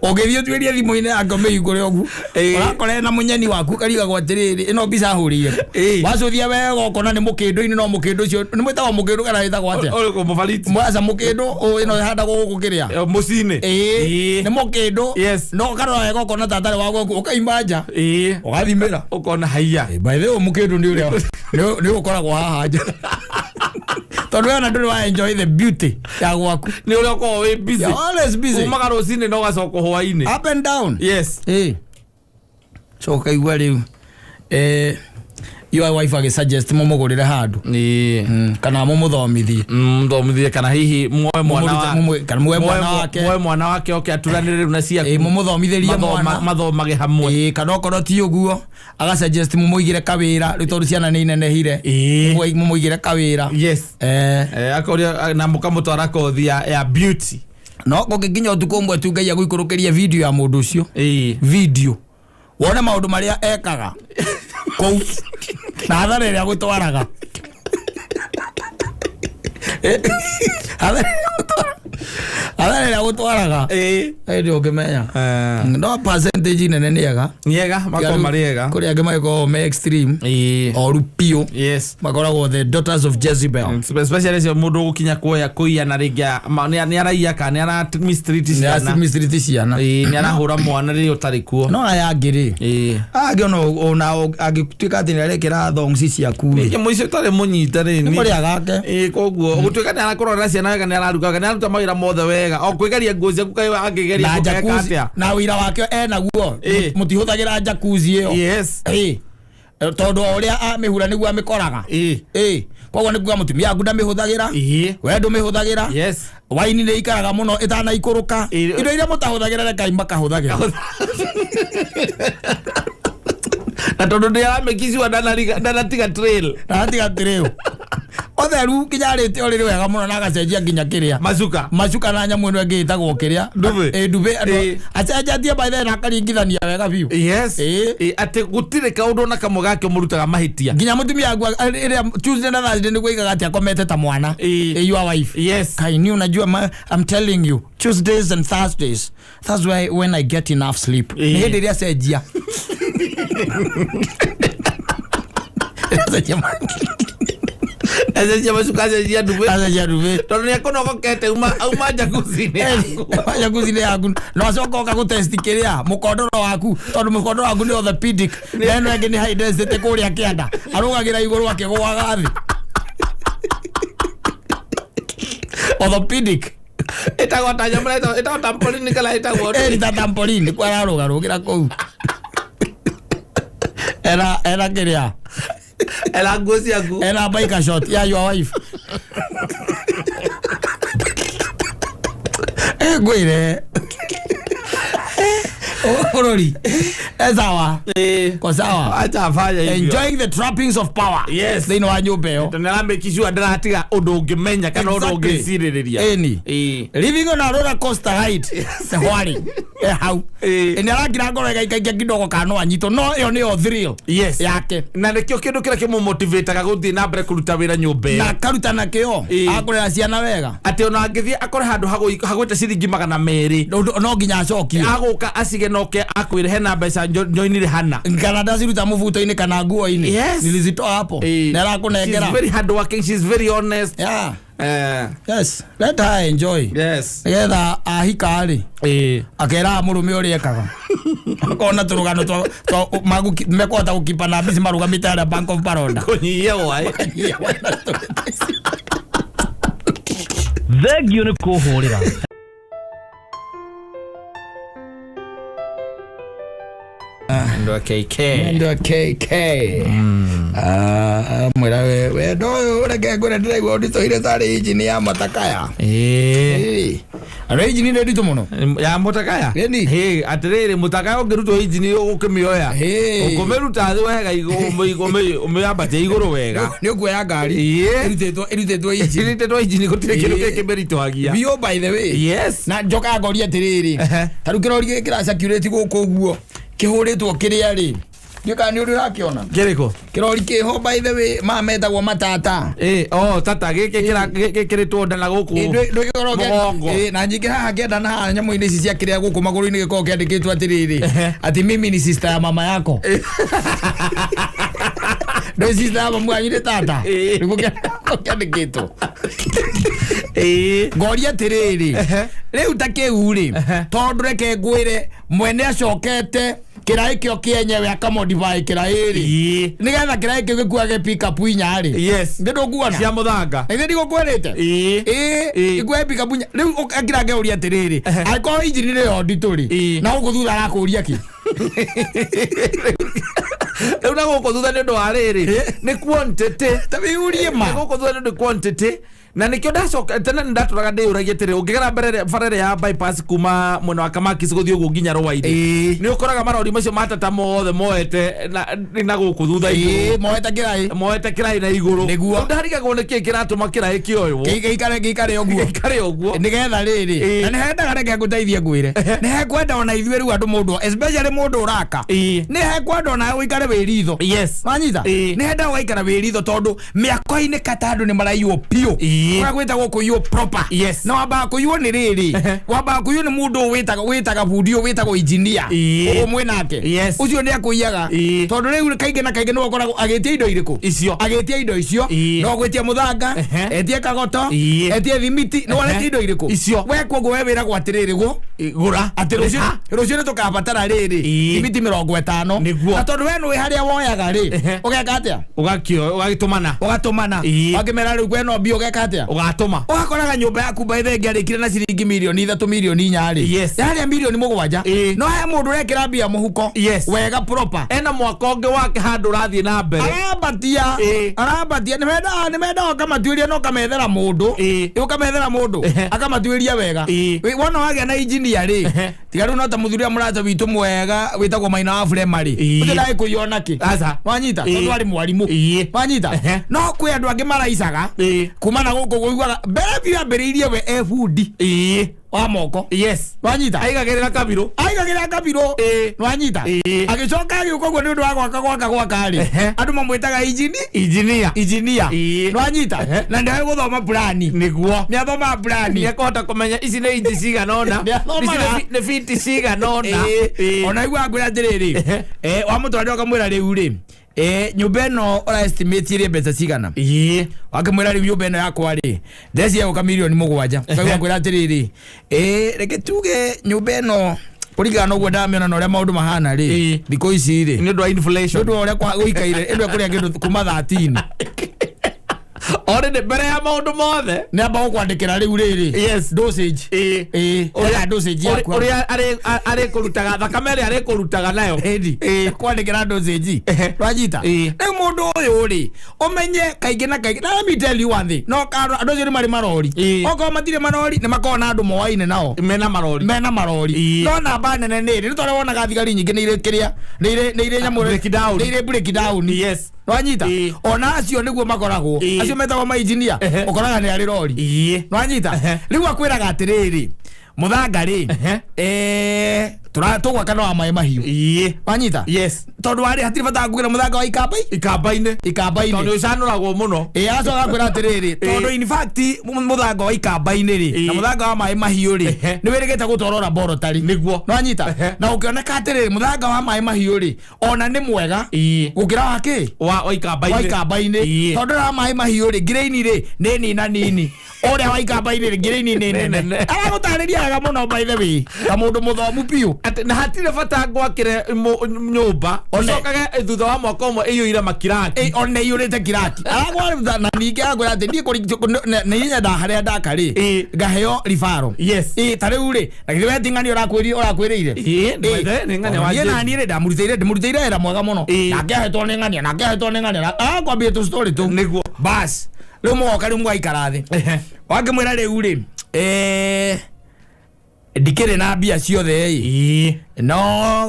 ũngĩthiĩ ũtuĩrie thimũ-inĩ yake ũmĩhingũre ũguo, Ĩĩ. ũrakora na mũnyeni waku, ũkarigagwo atĩrĩrĩ, ĩno mbica hũrĩire. Ĩĩ. Wacũthia wega ũkona nĩ mũkĩndũ-inĩ, no mũkĩndũ ũcio nĩ mwĩtagwo mũkĩndũ kana wĩtagwo atĩa? Ũrĩkũ mũbariti? Mwaca mũkĩndũ ĩno ĩhandagwo gũkũ kĩrĩa. Mũciĩ-inĩ. Ĩĩ, nĩ mũkĩndũ. Yes. No ũkarora wega ũkona ta atarĩ wa gwaku, ũkaima nja, Ĩĩ. ũgathimĩra. Ũkona haiya. By the way, mũkĩndũ nĩ ũrĩa nĩ ũkoragwo haha nja, tondũ we ona ndũrĩ wa enjoy the beauty ya gwaku. Nĩ ũrĩa ũkoragwo wĩ busy. You're always busy. Umaga rũcinĩ na ũgacoka hwaĩ-inĩ. Up and down. Yes. Ĩĩ, so ũkaigua rĩu your wife agĩsuggest mũmũgũrĩre handũ. Ĩĩ. Kana mũmũthomithie. Thomithie kana hihi muoe mwana wa Kana muoe mwana wake. Muoe mwana wake oke aturanĩre rĩu na ciaku. Ĩĩ, mũmũthomithĩrie mwana. Mathomage hamwe. Ĩĩ, kana okorwo ti ũguo, agasuggest mũmũigĩre kawĩra rĩu tondũ ciana nĩ inenehire. Ĩĩ. Mũmũigĩre kawĩra. Yes. Akoria na mũkamũtwara kothi ya beauty. No kũngĩkinya ũtukũ ũmwe tu Ngai agũikũrũkĩria video ya mũndũ ũcio, Ĩĩ. video wone maũndũ marĩa ekaga kũu na hathara ĩrĩa agũtwaraga. Hathara ĩrĩa agũtwaraga. Ĩĩ. Ĩndĩ ũngĩmenya no percentage nene nĩ ega. Nĩ ega, makorwo marĩ ega. Kũrĩ angĩ magĩkoragwo me extreme, Ĩĩ. oru biũ. Yes. Makoragwo the daughters of Jezebel. Especially cio mũndũ ũgũkinya kuoya kũiya na rĩngĩ nĩ araiya kana nĩ ara mistreat ciana. Mistreat ciana. Ĩĩ, nĩ arahũra mwana rĩrĩa ũtarĩ kuo. No aya angĩ rĩ, Ĩĩ. angĩ ona angĩtuĩka atĩ nĩarekĩra thongs ciaku rĩ, Ningĩ mũico ũtarĩ mũnyite rĩ, nĩ mũrĩa gake. Ĩĩ, koguo gũtuĩka nĩ arakũrora ciana wega, nĩ araruga wega, nĩ araruta mawĩra mothe wega, o kwĩgeria nguo ciaku kaĩ angĩgeria Na gũkeka jacuzzi atĩa? Na wĩra wake enaguo. Ĩĩ. Mũtihũthagĩra jacuzzi ĩyo. Yes. Ĩĩ. Tondũ o ũrĩa amĩhura nĩguo amĩkoraga. Ĩĩ. Ĩĩ, koguo nĩ kuga mũtumia waku ndamĩhũthagĩra, Ĩĩ. we ndũmĩhũthagĩra. Yes. Waini nĩ ikaraga mũno ĩtanaikũrũka. Ĩĩ. Indo iria mũtahũthagĩra rekai makahũthagĩra. Na tondũ nĩ aramĩkicua ndanatiga trail. Natiga atĩrĩũ ũtheru nginya arĩte ũrĩrĩ wega mũno na agacenjia nginya kĩrĩa macuka. Macuka na nyamũ ĩno ĩngĩ ĩtagwo kĩrĩa. Ndube. Ĩ, ndube. Ĩ. Acenjetie by then akaringithania wega biũ. Yes. Ĩĩ. Ĩĩ, atĩ gũtirĩ kaũndũ ona kamwe gake mũrutaga mahĩtia. Nginya mũtumia waku ĩrĩa Tuesday na Thursday nĩguo aigaga atĩ akomete ta mwana. Ĩ. Ĩ, your wife. Yes. Kaini unajua I'm telling you, Tuesdays and Thursdays, that's why when I get enough sleep. Ĩ. Nĩ hĩndĩ ĩrĩa cenjia Cenjia Acenjia macuka, acenjia ndube. Acenjia ndube. Tondũ nĩ akũnogokete auma jacuzzi-inĩ yaku. Jacuzzi-inĩ yaku no acoka oka gũtest kĩrĩa mũkondoro waku, tondũ mũkondoro waku nĩ orthopedic na ĩno ĩngĩ nĩ high density, kũrĩa kĩanda arũgagĩra igũrũ akĩgũaga thĩ, orthopedic. Ĩtagwo ta nyamũ ĩtagwo trampoline kana ĩtagwo Ĩri ta trampoline nĩkuo ararũgarũgĩra kũu era kĩrĩa. Ela nguo ciaku. Ena biker short ya your wife. Ngwire Orori. Sawa. Ko sawa. Acha afanya hivyo. Enjoying the trappings of power. Yes. Thĩinĩ wa nyũmba ĩyo. Ndĩramake sure ndĩratiga ũndũ ũngĩmenya kana ũndũ ũngĩcirĩrĩria. Ĩni. Living on a roller coaster ride. Hwari. Hau. Nĩ arakira ngoro ĩgaikaika kidogo kana no anyitwo no ĩyo nĩyo thrill. Yes. Yake. Na nĩkĩo kĩndũ kĩrĩa kĩmũmotivateaga gũthiĩ na mbere kũruta wĩra nyũmba ĩyo. Na akaruta na kĩo. Akũrera ciana wega. Atĩ ona angĩthiĩ akore handũ hagwĩte ciringi 200. No nginya acokie. Agũka acige noke akwĩre hena mbeca njoinire hana. Kana ndaciruta mũbuto-inĩ kana nguo-inĩ. Yes. Nilizitoa hapo. Na arakũnengera. She's very hard working, she's very honest. Yeah. Yes, let her enjoy. Yes. Nigetha ahika rĩ. Akeraga mũrũme ũrĩa ekaga. Akona tũrũgano twa mekũhota gũkipa na mbici marũgamĩte harĩa Bank of Baroda. Kũnyihia hwaĩ. Thengiũ nĩ kũhũrĩra. Ndo KK. Ndo KK. Mwira we ndo ureke ngwire ndiraigua nditoire tarĩ injini ya matakaya. Arĩ injini nĩ nditũ mũno. Ya mutakaya? Ĩni. Atĩrĩrĩ mutakaya ũngĩrutwo injini ũgũkĩmĩoya. Ũkũmĩruta thĩ wega ũmĩambatie igũrũ wega. Nĩ ũkuoya ngari. Ĩrutĩtwo injini. Ĩrutĩtwo injini gũtirĩ kĩndũ kĩngĩmĩritũhagia. Biũ by the way. Yes. Na njoka ngoria atĩrĩrĩ. Ta rĩu kĩrori gĩkĩ kĩracirculate gũkũ ũguo. Kĩhũrĩtwo kĩrĩa rĩ. Ndiũĩ nĩ ũrĩ ũrakĩona. Kĩrĩkũ? Kĩrori kĩho by the way ma metagwo matata. Tata gĩkĩ gĩkĩrĩtwo nda na gũkũ. Mũgongo. Na nyingĩ haha kĩenda na haha nyamũ-inĩ ici cia kĩrĩa gũkũ magũrũ-inĩ gĩkoragwo kĩandĩkĩtwo atĩrĩrĩ. Atĩ mimi ni sister ya mama yako. Ndũĩ sister ya mamu wanyu nĩ tata. Nĩguo kĩandĩkĩtwo. Ngoria atĩrĩrĩ. Rĩu ta kĩu rĩ. Tondũ reke ngwĩre mwene acokete kĩraĩ kĩo kĩenyewe akamodify kĩraĩ rĩ. Nĩgetha kĩraĩ kĩu gĩkuage pick-up inya rĩ. Yes. Nĩ ndũkuona? Cia mũthanga. Na ithe ndigũkwĩrĩte? Ikuage pick-up inya. Rĩu akira ngeũria atĩrĩrĩ. Angĩkorwo injini nĩyo nditũ rĩ. Na gũkũ thutha arakũria kĩ? Rĩu na gũkũ thutha nĩ ũndũ wa rĩrĩ. Nĩ quantity. Ta wĩyũrie ma. Na gũkũ thutha nĩ ũndũ quantity. Na nikio ndacoka tene ndatũraga ndĩyũragia atĩrĩ ũngĩgera mbere bara ĩrĩa ya bypass kuma mwena wa Kamakis gũthiĩ ũguo nginya Rũa-inĩ nĩ ũkoraga marori macio matata mothe moete na gũkũ thutha igũrũ moete kĩraĩ moete kĩraĩ na igũrũ nĩguo ndarigagwo nĩkĩĩ kĩratũma kĩraĩ kĩoywo gĩikare ũguo gĩikare ũguo nĩgetha rĩrĩ na nĩhendaga reke ngũteithie ngwĩre nĩhekwenda ona ithuĩ rĩu andũ mũndũ especially mũndũ ũraka nĩhekwenda ona ũikare wĩ ritho yes wanyita nĩhendaga ũgaikara wĩ ritho tondũ mĩako-inĩ kata andũ nĩ maraiywo biũ kũrĩa gwĩtagwo kũiywo proper yes na wambaga kũiywo nĩ rĩrĩ wambaga kũiywo nĩ mũndũ wĩtaga bundi ũyũ wĩtagwo engineer ũyũ mwĩ nake yes ũcio nĩ akũiyaga tondũ rĩu kaingĩ na kaingĩ nĩwe ũkoragwo agĩtia indo irĩkũ icio agĩtia indo icio no gwĩtia mũthanga etie kagoto etie thimiti nĩ waretia indo irĩkũ icio we koguo we wĩragwo atĩrĩrĩ gũra atĩ rũciũ nĩ tũkabatara rĩrĩ thimiti 50 nĩguo na tondũ we nĩũĩ harĩa woyaga rĩ ũgeka atĩa ũgagĩtũmana ũgatũmana wakĩmera rĩu kwĩno mbia ũgeka atĩa ũgatũma ũgakoraga nyũmba yaku by the way ĩngĩarĩkire na ciringi mirioni 3 mirioni 4 rĩ yes yarĩa mirioni 7 no he mũndũ ũrekĩra mbia mũhuko yes wega proper ena mwaka ũngĩ wake handũ ũrathiĩ na mbere arambatia arambatia nĩmendaga ũkamatuĩria na ũkamethera mũndũ ũkamethera mũndũ akamatuĩria wega wona wagĩa na engineer rĩ tiga rĩu no ta mũthuri ũrĩa mũrata witũ mwega wĩtagwo Maina wa Burema rĩ ũcio ndarĩ kũiywo nakĩ wanyita tondũ arĩ mwarimũ wanyita no kwĩ andũ angĩ maraicaga kuma na gũkũ kũiguaga mbere biũ ambĩrĩirie we e bundi wa moko yes wanyita aigagĩrĩra kabirũ aigagĩrĩra kabirũ wanyita agĩcoka agĩũka ũguo nĩ ũndũ wa gwaka gwaka rĩ andũ mamwĩtaga engineer wanyita na nĩoĩ gũthoma plani nĩguo nĩ athomaga plani nĩekũhota kũmenya ici nĩ inji cigana ũna nĩ fiti cigana ũna ona aiguaga ngwĩra atĩrĩrĩ wamũtwarĩra ũkamwĩra rĩu rĩ nyũmba ĩno ũra estimate ĩrĩ mbeca cigana wakĩmwĩra rĩu nyũmba ĩno yakwa rĩ ndeci yagũka mirioni 7 ũkaigua ngwĩra atĩrĩrĩ reke tuge nyũmba ĩno kũringana na ũguo ndamĩona na ũrĩa maũndũ mahana rĩ thikũ ici rĩ nĩ ũndũ wa inflation nĩ ũndũ wa ũrĩa gũikaire ĩndũ ĩkũrĩa kĩndũ kuma 13 already mbere ya maũndũ mothe nĩ amba gũkwandĩkĩra rĩu rĩrĩ yes dosage ũrĩa dosage yaku ũrĩa arĩkũrutaga thakame ĩrĩa arĩkũrutaga nayo kwandĩkĩra dosage wanyita rĩu Mũndũ ũyũ rĩ, ũmenye kaingĩ na kaingĩ, na let me tell you one thing, no andũ acio nĩ marĩ marori. Okorwo matirĩ marori, nĩ makoragwo na andũ moaine nao mena marori. Mena marori. No namba nene nĩ ĩrĩ, nĩ tondũ wonaga thigari nyingĩ nĩ irĩ kĩrĩa, nĩ irĩ nyamũ, Break down. nĩ irĩ break down. Nwanyita? Ona acio nĩguo makoragwo, acio metagwo mainjinia, ũkoraga nĩ arĩ rori. Nwanyita? Rĩu akwĩraga atĩrĩrĩ, mũthanga rĩ, tũgwaka no wa maĩ mahiũ. Wanyita? Yes. Tondũ warĩ hatirĩ bata wa kũgĩra mũthanga wa ikamba Ikamba-inĩ. Ikamba-inĩ. Tondũ ũcanũragwo mũno. Ĩ, acoka akwĩra atĩrĩrĩ, tondũ in fact mũthanga wa ikamba-inĩ rĩ, na mũthanga wa maĩ mahiũ rĩ, nĩ wĩrĩgĩte gũtwarwo laboratory. Nwanyita? Na ũkĩoneka atĩrĩrĩ, mũthanga wa maĩ mahiũ rĩ, ona nĩ mwega gũkĩra wa kĩ? Wa ikamba-inĩ. Wa ikamba-inĩ. Tondũ wa maĩ mahiũ rĩ, ngireini rĩ nĩ nina nini, ũrĩa wa ikamba-inĩ rĩ, ngireini nĩ nene. Nene. Aragũtarĩria wega mũno, by the way, ta mũndũ mũthomu biũ. Atĩ na hatirĩ bata ngwakĩre nyũmba, ũcokage thutha wa mwaka ũmwe ĩiyũire makiraki. Ĩ, ona iyũrĩte kiraki aragwa. Na ningĩ akwĩra atĩ niĩ nĩ nyendaga harĩa ndaka rĩ, ngaheo ribaro. Ĩ, ta rĩu rĩ, na githĩ we ti ng'ani ũrakwĩrĩire? Ĩ, nĩ ng'ania wa Niĩ na James. niĩ rĩ, ndamũrutĩire, ndĩmũrutĩire wĩra mwega mũno. Nake ahetwo nĩ ng'ania, nake ahetwo nĩ ng'ania, arakwambia tũ story tũ. Bas, rĩu mũgoka, rĩu mũgaikara thĩ. Wakĩmwĩra rĩu rĩ, ndikĩrĩ na mbia ciothe ĩ, no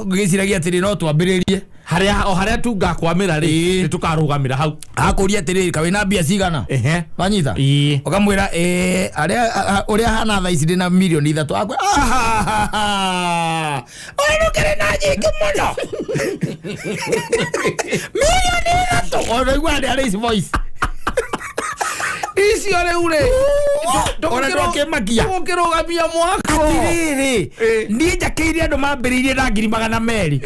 ngĩciragia atĩrĩ, no twambĩrĩrie Harĩa o harĩa tu ngakwamĩra rĩ, nĩ tũkarũgamĩra hau. Akũria atĩrĩrĩ, kawĩ na mbia cigana? Wanyita? Ũkamwĩra arĩa ũrĩa hana thaa ici ndĩna mirioni 3. Akwĩra, ũyũ ndũkĩrĩ na nyingĩ mũno, mirioni 3, ũraigua nĩ arĩ voice. Icio rĩu rĩ, Ona ndwakĩmakia. Tũgũkĩrũgamia mwako. Atĩrĩrĩ, niĩ njakĩire andũ mambĩrĩirie na 200,000.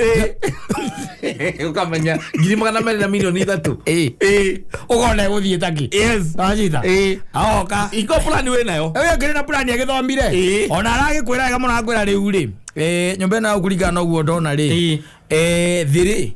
Ũkamenya 200,000 na mirioni 3. Ũkona ĩgũthiĩ taki. Wanyita? Aoka. Iko plan wĩ nayo. Ũyũ akĩrĩ na plan, agĩthomire. Ona aragĩkwĩra wega mũno, akwĩra rĩu rĩ, nyũmba ĩno kũringana na ũguo ndona rĩ, thĩ rĩ,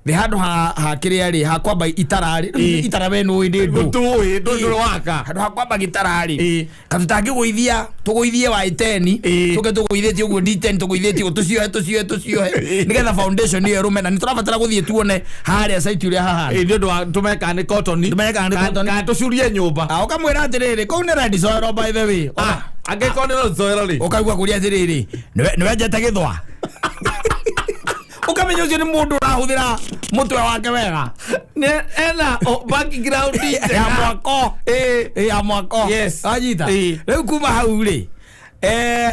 thĩ handũ ha kĩrĩa rĩ, ha kwamba itara rĩ, itara we nũĩ nĩ ndũ. Tũĩ ndũ waka. Handũ ha kwamba gĩtara rĩ, katũtangĩgũithia, tũgũithie wa 10, tũke tũgũithĩtie ũguo D10, tũgũithĩtie ũguo, tũciohe, tũciohe, tũciohe, nĩgetha foundation ĩyo ĩrũme, na nĩ tũrabatara gũthiĩ tuone harĩa site ũrĩa hahana. Nĩ ũndũ wa tũmenye kana nĩ cotton. Tũmenye kana nĩ cotton. Kana tũcurie nyũmba. Ah, ũkamwĩra atĩrĩrĩ, kũu nĩ red soil, by the way. Ah, angĩkorwo nĩ red soil rĩ, Ũkaigua kũria atĩrĩrĩ, nĩwenjete gĩthwa, ũkamenya ũcio nĩ mũndũ ũrahũthĩra mũtwe wake wega. Nĩ ena background ya njega. Mwako. Ya mwako. Wanyita? Rĩu kuma hau rĩ,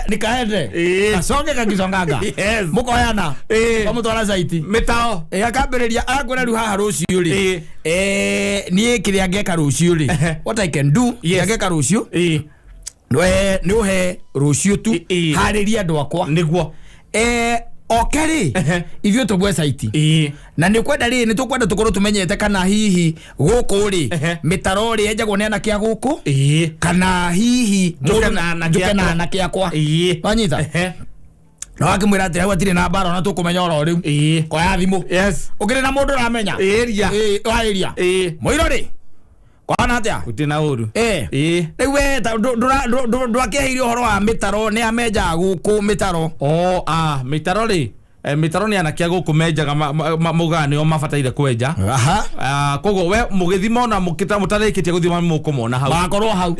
nikaende kasonge kakisongaga. Mũkoyana, kamũtwara site. Mĩtao. Akambĩrĩria, akwĩra rĩu haha rũciũ rĩ, niĩ kĩrĩa ngeka rũciũ rĩ, what I can do, kĩrĩa ngeka rũciũ, nĩ ũhe rũciũ tu, harĩrie andũ akwa. Oke rĩ, ithuĩ tũgwe site, na nĩ kwenda rĩ, nĩ tũkwenda tũkorwo tũmenyete kana hihi gũkũ rĩ, mĩtaro rĩ yenjagwo nĩ anake a gũkũ, kana hihi Njũke na anake njũke na akwa. anake akwa. Wanyita? Na wakĩmwĩra atĩ hau hatirĩ na mbara, ona tũkũmenya oro rĩu. Koya thimũ. Ũkĩrĩ na mũndũ ũramenya. Area. Wa area. Mũiro rĩ, kwana atĩa? Gũtirĩ na ũru. Rĩu we ndwakĩheire ũhoro wa mĩtaro, nĩ amenjaga gũkũ mĩtaro? O ah, mĩtaro rĩ, mĩtaro nĩ anake a gũkũ menjaga, maugaga nĩo mabataire kwenja. Ah, koguo we mũgĩthima, ona mũtarĩkĩtie gũthima, mũkũmona hau. Magakorwo hau.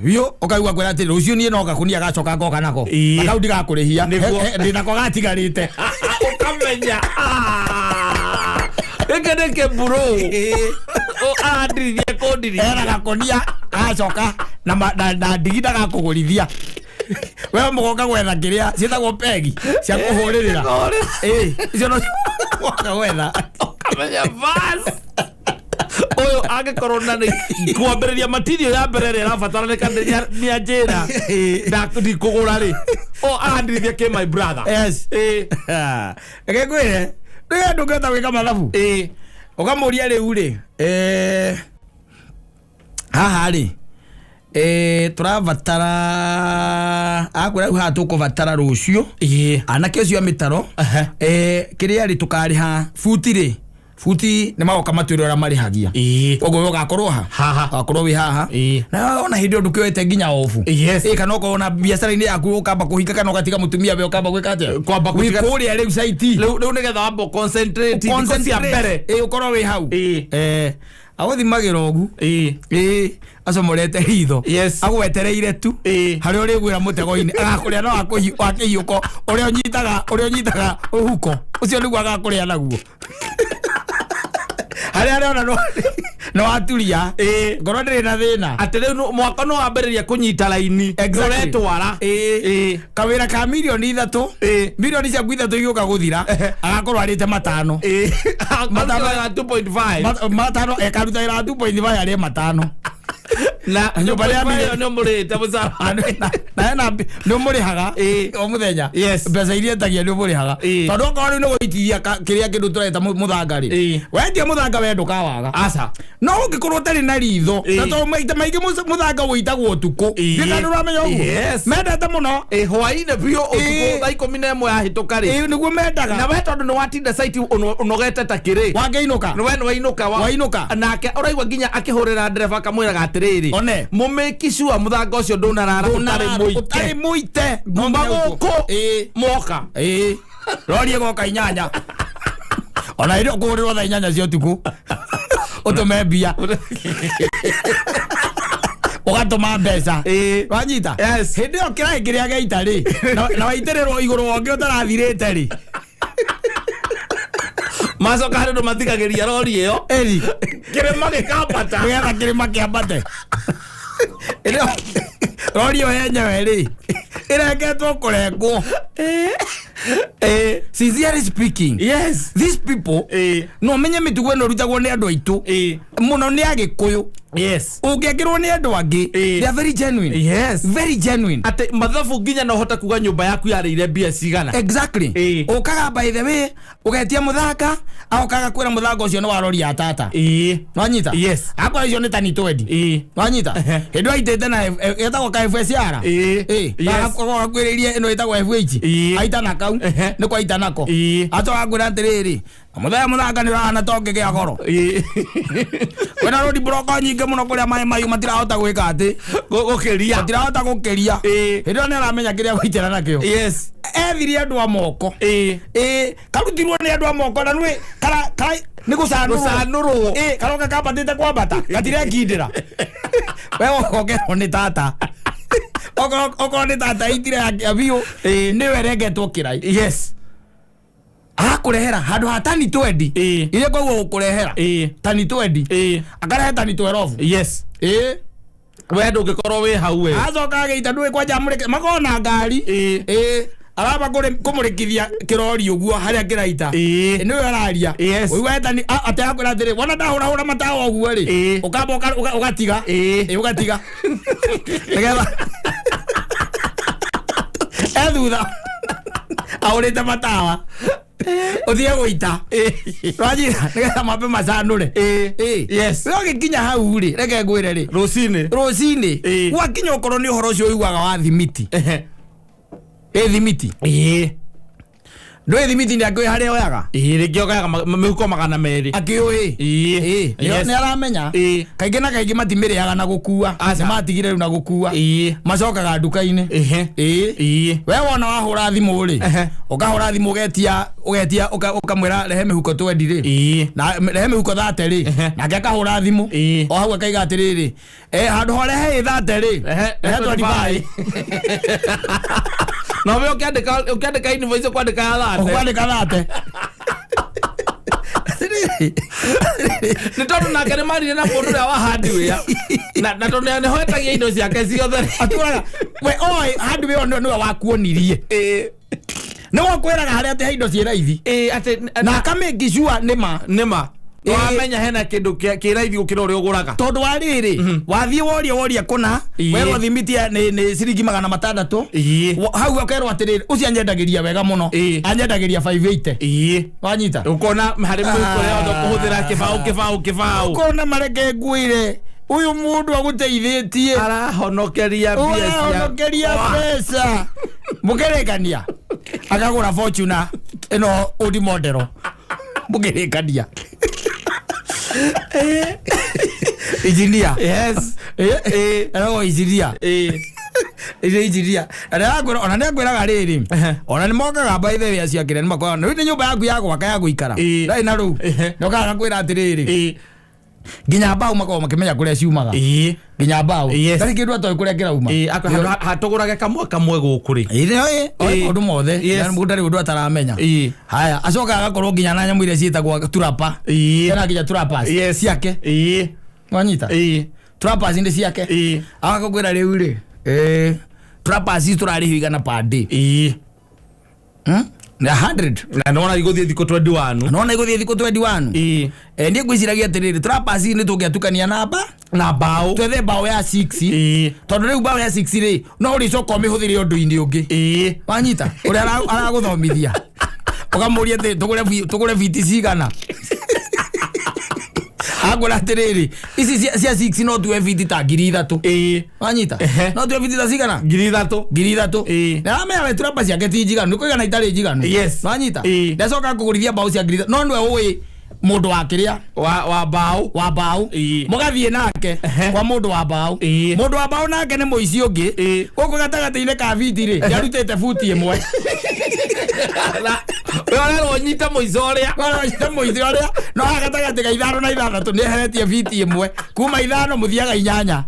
Biũ, ũkaigua kwĩra atĩ rũciũ niĩ no gakunia gacoka ngoka nako. Na kau ndigakũrĩhia. Ndĩnako gatigarĩte. Ũkamenya, ah, gĩkĩ nĩ kĩmburu arandirithia kũndirithia. Ena gakonia gacoka na ndigi ndagakũgũrithia, we mũgoka gwetha kĩrĩa ciĩtagwo pegi cia kũhũrĩrĩra. Icio no mũgoka gwetha. Ũkamenya bas ũyũ angĩkorwo na nĩ kwambĩrĩria material ya mbere ĩrĩa ĩrabataranĩka nĩ anjĩra ndikũgũra rĩ, o arandirithia kĩ, my brother. Reke ngwĩre, rĩrĩa ndũngĩhota gwĩka mathabu, ũkamũria rĩu rĩ, haha rĩ, tũrabatara, akwĩra rĩu haha tũkũbatara rũciũ anake ũcio a mĩtaro, kĩrĩa rĩ, tũkarĩha buti rĩ Buti nĩ magoka matwĩre ũrĩa marĩhagia. Koguo we ũgakorwo ha? Haha. Ũgakorwo wĩ haha. Na ona hĩndĩ ĩyo ndũkĩoete nginya obu. Yes. Ĩ, kana okorwo na biacara-inĩ yaku ũkamba kũhinga kana ũgatiga mũtumia we ũkamba gwĩka atĩa? Kwamba Wĩ kũtiga- kũrĩa rĩu site. Rĩu nĩgetha wamba concentrate thikũ cia mbere. Ĩ, ũkorwo wĩ hau. Agũthimagĩra ũgu. Ĩ, acomorete ritho. Yes. Agwetereire tu. Harĩa ũrĩgwĩra mũtego-inĩ agakũrĩa na wa kĩhiũko ũrĩa ũnyitaga ũhuko ũcio nĩguo agakũrĩa naguo. Harĩa arĩona no waturia. Ngoro ndĩrĩ na thĩna. Atĩ rĩu mwaka no wambĩrĩria kũnyita raini. Exactly. Ũretwara. Kawĩra ka mirioni 3. Mirioni ciaku 3 igĩũka gũthira. Agakorwo arĩte 5. Matano ya 2.5. Matano ekaruta wĩra wa 2.5 arĩe 5. Na Nyũmba rĩa 2.5 nĩ ũmũrĩhĩte mũcara. Na hena nĩ ũmũrĩhaga o mũthenya. Mbeca iria etagia nĩ ũmũrĩhaga. Tondũ okorwo rĩu nĩ gũitithia kĩrĩa kĩndũ tũreta mũthanga rĩ. Wendia mũthanga we ndũkawaga. Aca. No ũngĩkorwo ũtarĩ na ritho, na tondũ maita maingĩ mũthanga ũitagwo ũtukũ. Nĩ kana ũramenya ũguo? Yes. Mendete mũno. Hwaĩ-inĩ biũ ũtukũ thaa 11 yahĩtũka rĩ. Nĩguo mendaga. Na we tondũ nĩ watinda site ũnogete ta kĩrĩ. Wangĩinũka. We nĩ wainũka. Wainũka. Nake ũraigua nginya akĩhũrĩra ndereba akamwĩraga atĩrĩrĩ. One. Mũmĩki sure mũthanga ũcio ndũnarara ũtarĩ mũite. Ũtarĩ mũite. Nguma gũkũ. Moka. Rori ĩgoka 8. Ona hĩndĩ ĩyo ũkũhũrĩrwo thaa 8 cia ũtukũ. Ũtũme mbia. Ũgatũma mbeca. Wanyita? Yes. Hĩndĩ ĩyo kĩraĩ kĩrĩa gĩaita rĩ, na waitĩrĩrwo igũrũ wongĩ ũtarathirĩte rĩ. Macoka harĩ ũndũ matigagĩria rori ĩyo. Eri. Kĩrĩma gĩkambata. Nĩgetha kĩrĩma kĩambate. Ĩno rori ĩyo yenyewe rĩ, ĩrengetwo kũrengwo. Sincerely speaking. Yes. These people, no menye mĩtugo ĩno ĩrutagwo nĩ andũ aitũ. Mũno nĩ Agĩkũyũ. Yes. Ũngĩekĩrwo nĩ andũ angĩ, they are very genuine. Yes. Very genuine. Atĩ mathabu nginya no ũhote kuga nyũmba yaku yarĩire mbia cigana. Exactly. Ũkaga by the way, ũgetia mũthanga, agokaga kwĩra mũthanga ũcio nĩ wa rori ya tata. Nwanyita? Yes. Akorwo icio nĩ tani 20. Nwanyita? Hĩndĩ ĩyo aitĩte na ĩtagwo ka FSR. Yes. Agakorwo akwĩrĩirie ĩno ĩtagwo FH. Aita na kau. Nĩ kwa aita nako. Acoka akwĩra atĩrĩrĩ, mũthenya mũthanga nĩ ũrahana ta ũngĩgĩa goro. Kwĩna road block nyingĩ mũno kũrĩa maĩ mahiũ matirahota gwĩka atĩ. Gũkĩria. Matirahota gũkĩria. Hĩndĩ ĩyo nĩ aramenya kĩrĩa gũitĩra nakĩo. Yes. Ethirie andũ a moko. Karutirwo nĩ andũ a moko na nĩ kara nĩ gũcanũrwo. Gũcanũrwo. Karoka kambatĩte kwambata. Gatirekindĩra. We ũkongerwo nĩ tata. Okorwo nĩ tata itire ya biũ. Nĩwe rengetwo kĩrai. Yes. Akũrehera handũ ha tani 20. Iria koguo ũkũrehera. Tani 20. Akarehe tani 12. Yes. We ndũngĩkorwo wĩ hau we. Acoka agĩita ndũĩ kwanja mũrĩke makorwo na ngari. Araba kũmũrĩkithia kĩrori ũguo harĩa kĩraita. Nĩwe araria. Yes. Ũigua etani atĩ akwĩra atĩrĩ, wona ndahũrahũra matawa ũguo rĩ. Ũkamba ũgatiga. Ũgatiga. Nĩgetha ethutha ahũrĩte matawa. Ũthiĩ gũita. Rwajira nĩgetha mambe macanũre. Yes. We ũgĩkinya hau rĩ, reke ngwĩre rĩ. Rũcinĩ. Rũcinĩ. Gwakinya ũkorwo nĩ ũhoro ũcio ũiguaga wa thimiti. Thimiti. Ndũĩ thimiti nĩ akĩũĩ harĩa oyaga? Rĩngĩ oyaga mĩhuko 200. Akĩũĩ. Yes. Nĩ aramenya. Kaingĩ na kaingĩ matimĩrĩaga na gũkua. Aca. Nĩ matigire rĩu na gũkua. Macokaga nduka-inĩ. We wona wahũra thimũ rĩ, ũkahũra thimũ ũgetia ũkamwĩra rehe mĩhuko 20 rĩ. Na rehe mĩhuko 30 rĩ. Nake akahũra thimũ. O hau akaiga atĩrĩrĩ, handũ ho rehe 30 rĩ. Rehe 25. No we ũkĩandĩka invoice ũkwandĩka ya 30. Ũkwandĩka 30. Nĩ tondũ nake nĩ marire na mũndũ ũrĩa wa hardware. Na tondũ nĩ hoetagia indo ciake ciothe. Atũraga, we oĩ hardware ĩyo nĩwe wakuonirie. Nĩ wakwĩraga harĩa atĩ he indo ciĩ raithi. Atĩ Na akamake sure nĩ ma. Nĩ ma. Wamenya hena kĩndũ kĩ raithi gũkĩra ũrĩa ũgũraga. Tondũ wa rĩrĩ, wathiĩ woria kũna, werwo thimiti nĩ ciringi 600. Hau ũkerwo atĩrĩrĩ, ũcio anyendagĩria wega mũno. Anyendagĩria 580. Wanyita? Ũkona harĩ mũhuko ũrĩa wothe ũkũhũthĩra kĩbaũ. Ũkona mareke ngwĩre, ũyũ mũndũ agũteithĩtie. Arahonokeria mbia cia- Arahonokeria mbeca. Mũkĩrĩkania. Akagũra Fortuner ĩno old model. Mũkĩrĩkania. Engineer. Yes. Etagwo engineer. Ĩrĩ engineer. Na nĩarakwĩra, ona nĩakwĩraga rĩrĩ, ona nĩmokaga by the way acio akĩrĩa nĩmakoraga rĩu nĩ nyũmba yaku ya gwaka ya gũikara. Ndarĩ na rũu. Nĩokaga agakwĩra atĩrĩrĩ, nginya mbaũ makoragwo makĩmenya kũrĩa ciumaga. Nginya mbaũ. Yes. Ndarĩ kĩndũ atoĩ kũrĩa kĩrauma. Hatũgũrage kamwe kamwe gũkũ rĩ. Ĩĩ, nĩ oĩ maũndũ mothe. Yes. Ndarĩ ndarĩ ũndũ ataramenya. Haya, acokaga agakorwo nginya na nyamũ iria ciĩtagwo turapa. Ena nginya turapas. Yes. Ciake. Wanyita? Turapas nĩ ciake. Agakwĩra rĩu rĩ, turapas ici tũrarĩhio igana per day. Nĩ 100. Na nona igũthiĩ thikũ 21. Nona igũthiĩ thikũ 21. Niĩ ngwĩciragia atĩrĩrĩ, turapas nĩ tũngĩatukania namba Na mbaũ. Twethe mbaũ ya 6. Tondũ rĩu mbaũ ya 6 rĩ, no ũrĩcoka ũmĩhũthĩre ũndũ-inĩ ũngĩ. Wanyita? Ũrĩa aragũthomithia. Ũkamũria atĩ tũgũre biti cigana. Akwĩra atĩrĩrĩ, ici cia 6 no tuoe biti ta 3,000. Wanyita? No tuoe biti ta cigana? 3,000. 3,000. Na aramenya we turamba ciake ti njiganu, nĩ kũigana itarĩ njiganu. Yes. Wanyita? Ndacoka kũgũrithia mbaũ cia 3,000. No nĩwe ũĩ mũndũ wa kĩrĩa? Wa mbaũ. Wa mbaũ. Mũgathiĩ nake kwa mũndũ wa mbaũ. Mũndũ wa mbaũ nake nĩ mũici ũngĩ. Gũkũ gatagatĩ-inĩ ka biti rĩ, nĩarutĩte buti ĩmwe. We ũrerwo ũnyite mũico ũrĩa. Ũrerwo ũnyite mũico ũrĩa. No haha gatagatĩ ka 5 na 6 nĩeheretie biti ĩmwe. Kuma 5 mũthiaga 8.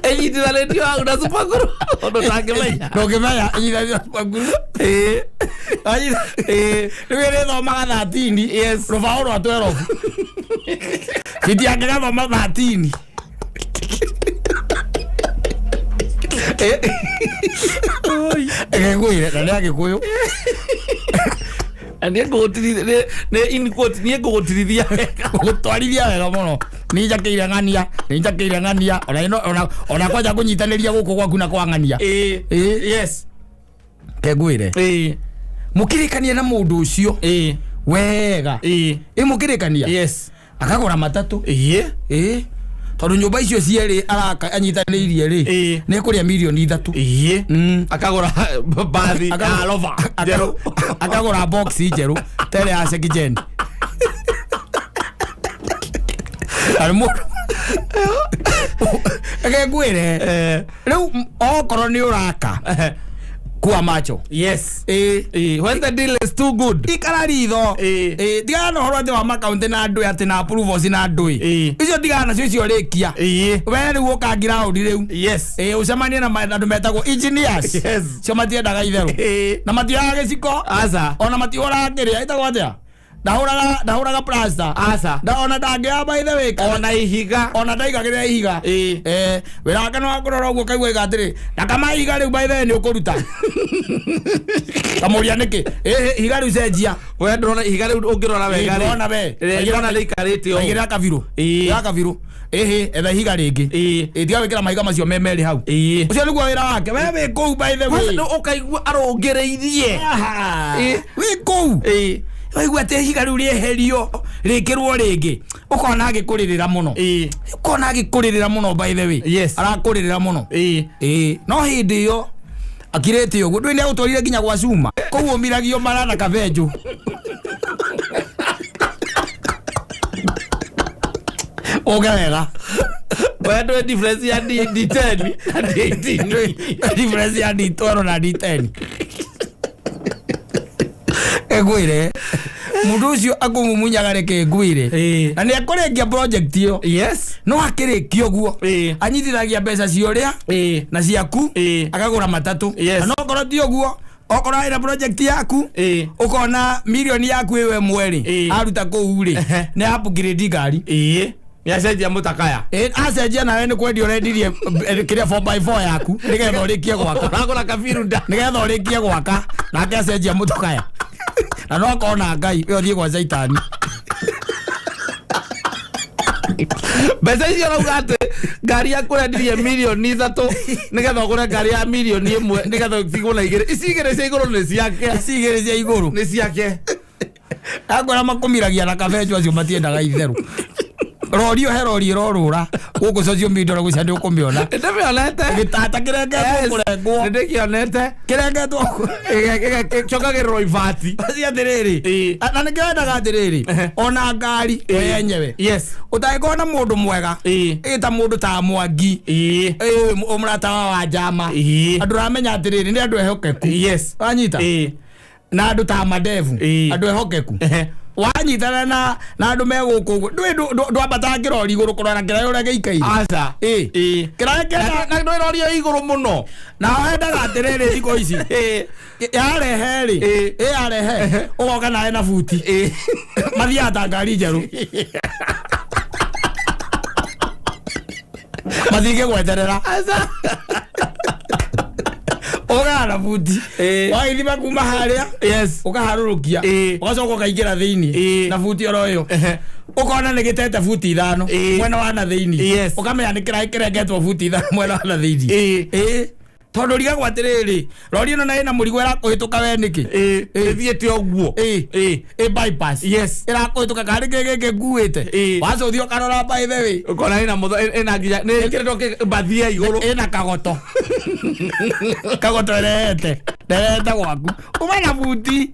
Ĩnyitithanĩtio hau na super glue. Ũndũ ũtangĩmenya. Ndũngĩmenya, ĩnyitithanĩtio na super glue. Wanyita? Rĩu ĩrĩthomaga 13. Yes. Rũbaũ rwa 12. Biti yake gathoma 13. Ĩgĩkwĩre, na nĩ Agĩkũyũ. Na nĩ ngũgũtirithia, nĩ in quote, nĩ ngũgũtirithia wega. Gũtwarithia wega mũno. Nĩ njakĩire ng'ania, nĩ njakĩire ng'ania. Ona ĩno, ona kwanja kũnyitanĩria gũkũ gwaku na kwa ng'ania. Yes. Kengwĩre. Mũkĩrĩkania na mũndũ ũcio. Wega. Mũkĩrĩkania? Yes. Akagũra matatũ. Tondũ nyũmba icio cierĩ araka anyitanĩirie rĩ, nĩ ekũrĩa mirioni 3. Akagũra bathi ya Rover njerũ. Akagũra box njerũ, ta ĩrĩa ya Sheki Jen. Arĩ mũndũ. Reke ngwĩre. Rĩu okorwo nĩ ũraka, kuwa macho. Yes. When the deal is too good. Ikara ritho. Tigana na ũhoro atĩ wa makaunti na andũ atĩ na approvals na andũ. Icio tigana nacio icio rĩkia. We rĩu ũka ground rĩu. Yes. Ũcemanie na andũ metagwo engineers. Yes. Cio matiendaga itherũ. Na matioyaga gĩciko. Aca. Ona matihũraga kĩrĩa ĩtagwo atĩa? Ndahũraga plaster. Aca. Ona ndangĩoya by the way. Ona ihiga. Ona ndaigagĩrĩra ihiga. Wĩra wake nĩ wa kũrora ũguo kaigua iga atĩrĩ, na kama ihiga rĩu by the way nĩ ũkũruta. Kamũria nĩkĩ? Ihiga rĩu cenjia. We ndũrona ihiga rĩu ũngĩrora wega rĩ. Ndũrona we. Ndũrona rĩikarĩte ũũ. Aigĩrĩra kabirũ. Aigĩrĩra kabirũ. Etha ihiga rĩngĩ. Tiga gwĩkĩra mahiga macio me merĩ hau. Ũcio nĩguo wĩra wake. We wĩ kũu by the way. Kwanza nĩ ũkaigua arũngĩrĩirie. Wĩ kũu. Waigua atĩ ihiga rĩu rĩeherio, rĩkĩrwo rĩngĩ. Ũkona agĩkũrĩrĩra mũno. Ũkona agĩkũrĩrĩra mũno by the way. Yes. Arakũrĩrĩra mũno. No hĩndĩ ĩyo akirĩte ũguo, ndũĩ nĩagũtwarire nginya gwa cuma. Kũu ũmiragio mara na kabenjũ. Ũge wega. We ndũĩ difference ya D10 na D18. Difference ya D12 na D10. Egwire. Mũndũ ũcio akũmumunyaga reke ngwire. Na nĩ ekũrĩkia project ĩyo. Yes. No akĩrĩkia ũguo. Anyitithagia mbeca cia ũrĩa na ciaku, akagũra matatũ. Yes. Na no okorwo ti ũguo, okorwo ĩna project yaku, ũkona mirioni yaku ĩyo ĩmwe rĩ, aruta kũu rĩ, nĩ upgrade ngari. Nĩacenjia mũtakaya. Acenjia nawe nĩ kwendia ũrendirie, kĩrĩa four by four yaku, nĩgetha ũrĩkie gwaka. Ũragũra kabiruda. Nĩgetha ũrĩkie gwaka, nake acenjia mũtokaya. Na no akorwo na Ngai, we ũthiĩ gwa Caitani. Mbeca icio ũrauga atĩ ngari yaku ũrendirie mirioni 3 nĩgetha ũgũre ngari ya mirioni 1 nĩgetha ũtigwo na igĩrĩ. Ici igĩrĩ cia igũrũ nĩ ciake. Ici igĩrĩ cia igũrũ. Nĩ ciake. Akwĩra makũmiragia na kabenjũ acio matiendaga itherũ. Rori ĩyo he rori ĩrorũra gũkũ social media ona gũcia nĩ ũkũmĩona. Ndĩmĩonete. Gĩtata kĩrengetwo kũrengwo. Nĩndĩkĩonete. Kĩrengetwo. Kĩongagĩrĩrwo ibati. Basi atĩrĩrĩ, na nĩkĩo endaga atĩrĩrĩ, ona ngari we yenyewe ũtangĩkorwo na mũndũ mwega, ĩta mũndũ ta Mwangi, mũrata wa Wanjama, andũ ũramenya atĩrĩrĩ nĩ andũ ehokeku. Wanyita? Na andũ ta Madevu, andũ ehokeku. Wanyitana na andũ me gũkũ ũguo, ndwambataga kĩrori igũrũ kũrora kĩraya ũrĩa gĩikaire. Aca. Kĩraya kĩrĩa Na ndwĩrorio igũrũ mũno. Na wendaga atĩrĩrĩ thikũ ici yarehe rĩ, yarehe ũgoka nawe na buti, mathiaga ta ngari njerũ, mathiĩ gweterera. Ũgaga na buti, wagĩthima kuma harĩa, ũkaharũrũkia, ũgacoka ũkaingĩra thĩinĩ na buti oro ĩyo, ũkona nĩ gĩtete buti 5 mwena wa na thĩinĩ, ũkamenya nĩ kĩraĩ kĩrengetwo buti 5 mwena wa na thĩinĩ. Tondũ rigagwo atĩrĩrĩ, rori ĩno na ĩna mũrigo ĩrakũhĩtũka we nĩkĩ? Ĩthiĩte ũguo. Bypass. Ĩrakũhĩtũka karĩ kĩ gĩkĩ nguĩte. Wacũthia ũkarora by the way. Ũkona ĩna ĩna nginya nĩ ĩkĩrĩtwo mbathia igũrũ. Ĩna kagoto. Kagoto ĩrehete. Nderehete gwaku. Uma na buti.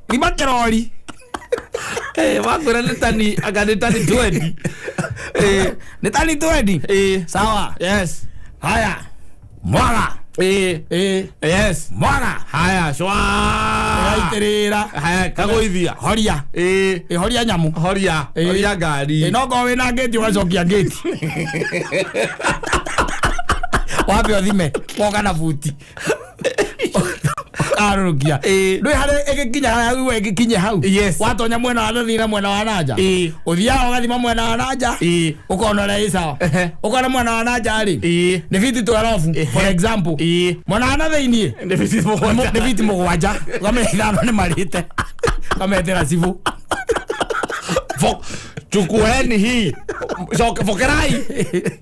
Thima kĩrori. Wakwĩra nĩ tani, anga nĩ tani 20. Nĩ tani 20? Sawa. Haya. Mwaga. Mwaga. Haya, shwa. Gaitĩrĩra. Haya, kagũithia. Horia. Horia nyamũ. Horia. Horia ngari. No korwo wĩna ngĩti ũgacokia ngĩti. Wambe ũthime, woka na buti. Ũkarũrũkia. Ndũĩ harĩa ĩgĩkinya harĩa we ĩgĩkinye hau. Watonya mwena wa nathĩ na mwena wa nanja. Ũthiaga ũgathima mwena wa nanja. Ũkona ũrĩa ĩ sawa. Ũkona mwena wa nanja rĩ, nĩ biti 12 for example. Mwena wa nathĩinĩ nĩ biti 7. Nĩ biti 7. Ũkamenya 5 nĩ marĩte. Ũkametĩra cibũ. Chukueni hii. Fokerai.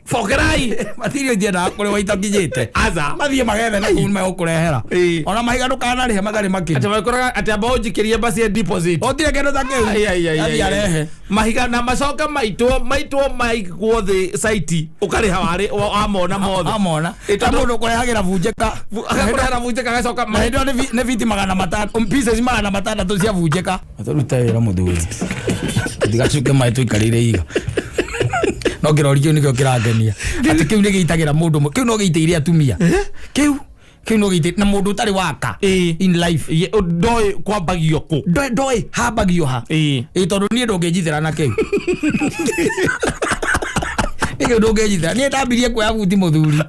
Fokerai. Matirio itiendaga kũrĩwa itakinyĩte. Aca. Mathiĩ magethe na kũu megũkũrehera. Ona mahiga ndũkanarĩhe matarĩ makinyu. Atĩ makoraga atĩ amba ũnjikĩrie basi ya deposit. Gũtirĩ kĩndũ ta kĩu. Athiĩ arehe. Mahiga na macoka maitwo maigwo thĩ site ũkarĩha warĩ wamona mothe. Amona. Ta mũndũ ũkũrehagĩra bunjĩka. Agakũrehera bunjĩka agacoka Na hĩndĩ ĩyo nĩ biti 600, pieces 600 cia bunjĩka. Tũrute wĩra mũthuri. Tũtigacuke maĩ tũikarĩire iga. No kĩrori kĩu nĩkĩo kĩrangenia. Atĩ kĩu nĩ gĩitagĩra mũndũ, kĩu no gĩitĩire atumia. Kĩu no gĩitĩire na mũndũ ũtarĩ waka in life. Ndoĩ kwambagio kũ? Ndoĩ hambagio ha. Tondũ niĩ ndũngĩnjithĩra na kĩu. Nĩ kĩu ndũngĩnjithĩra. Niĩ ndambirie kuoya buti mũthuri.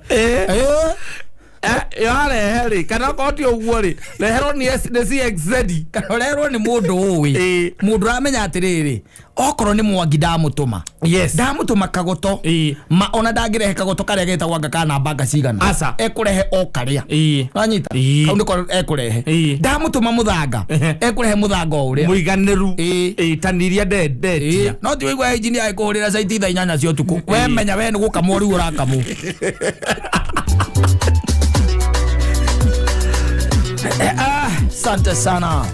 Yarehe rĩ, kana okorwo ti ũguo rĩ, reherwo nĩ CXZ. Kana ũreherwo nĩ mũndũ ũĩ. Mũndũ ũramenya atĩrĩrĩ, okorwo nĩ Mwangi ndamũtũma. Ndamũtũma kagoto. Ma ona ndangĩrehe kagoto karĩa getagwo anga ka namba anga cigana. Aca. Ekũrehe o karĩa. Wanyita? Kau nĩko ekũrehe. Ndamũtũma mũthanga. Ekũrehe mũthanga o ũrĩa. Mũiganĩru. Tani iria ndendetia. No ti wĩigua engineer agĩkũhũrĩra site thaa 8 cia ũtukũ. We menya we nĩ gũkamwo rĩu ũrakamwo. Asante sana.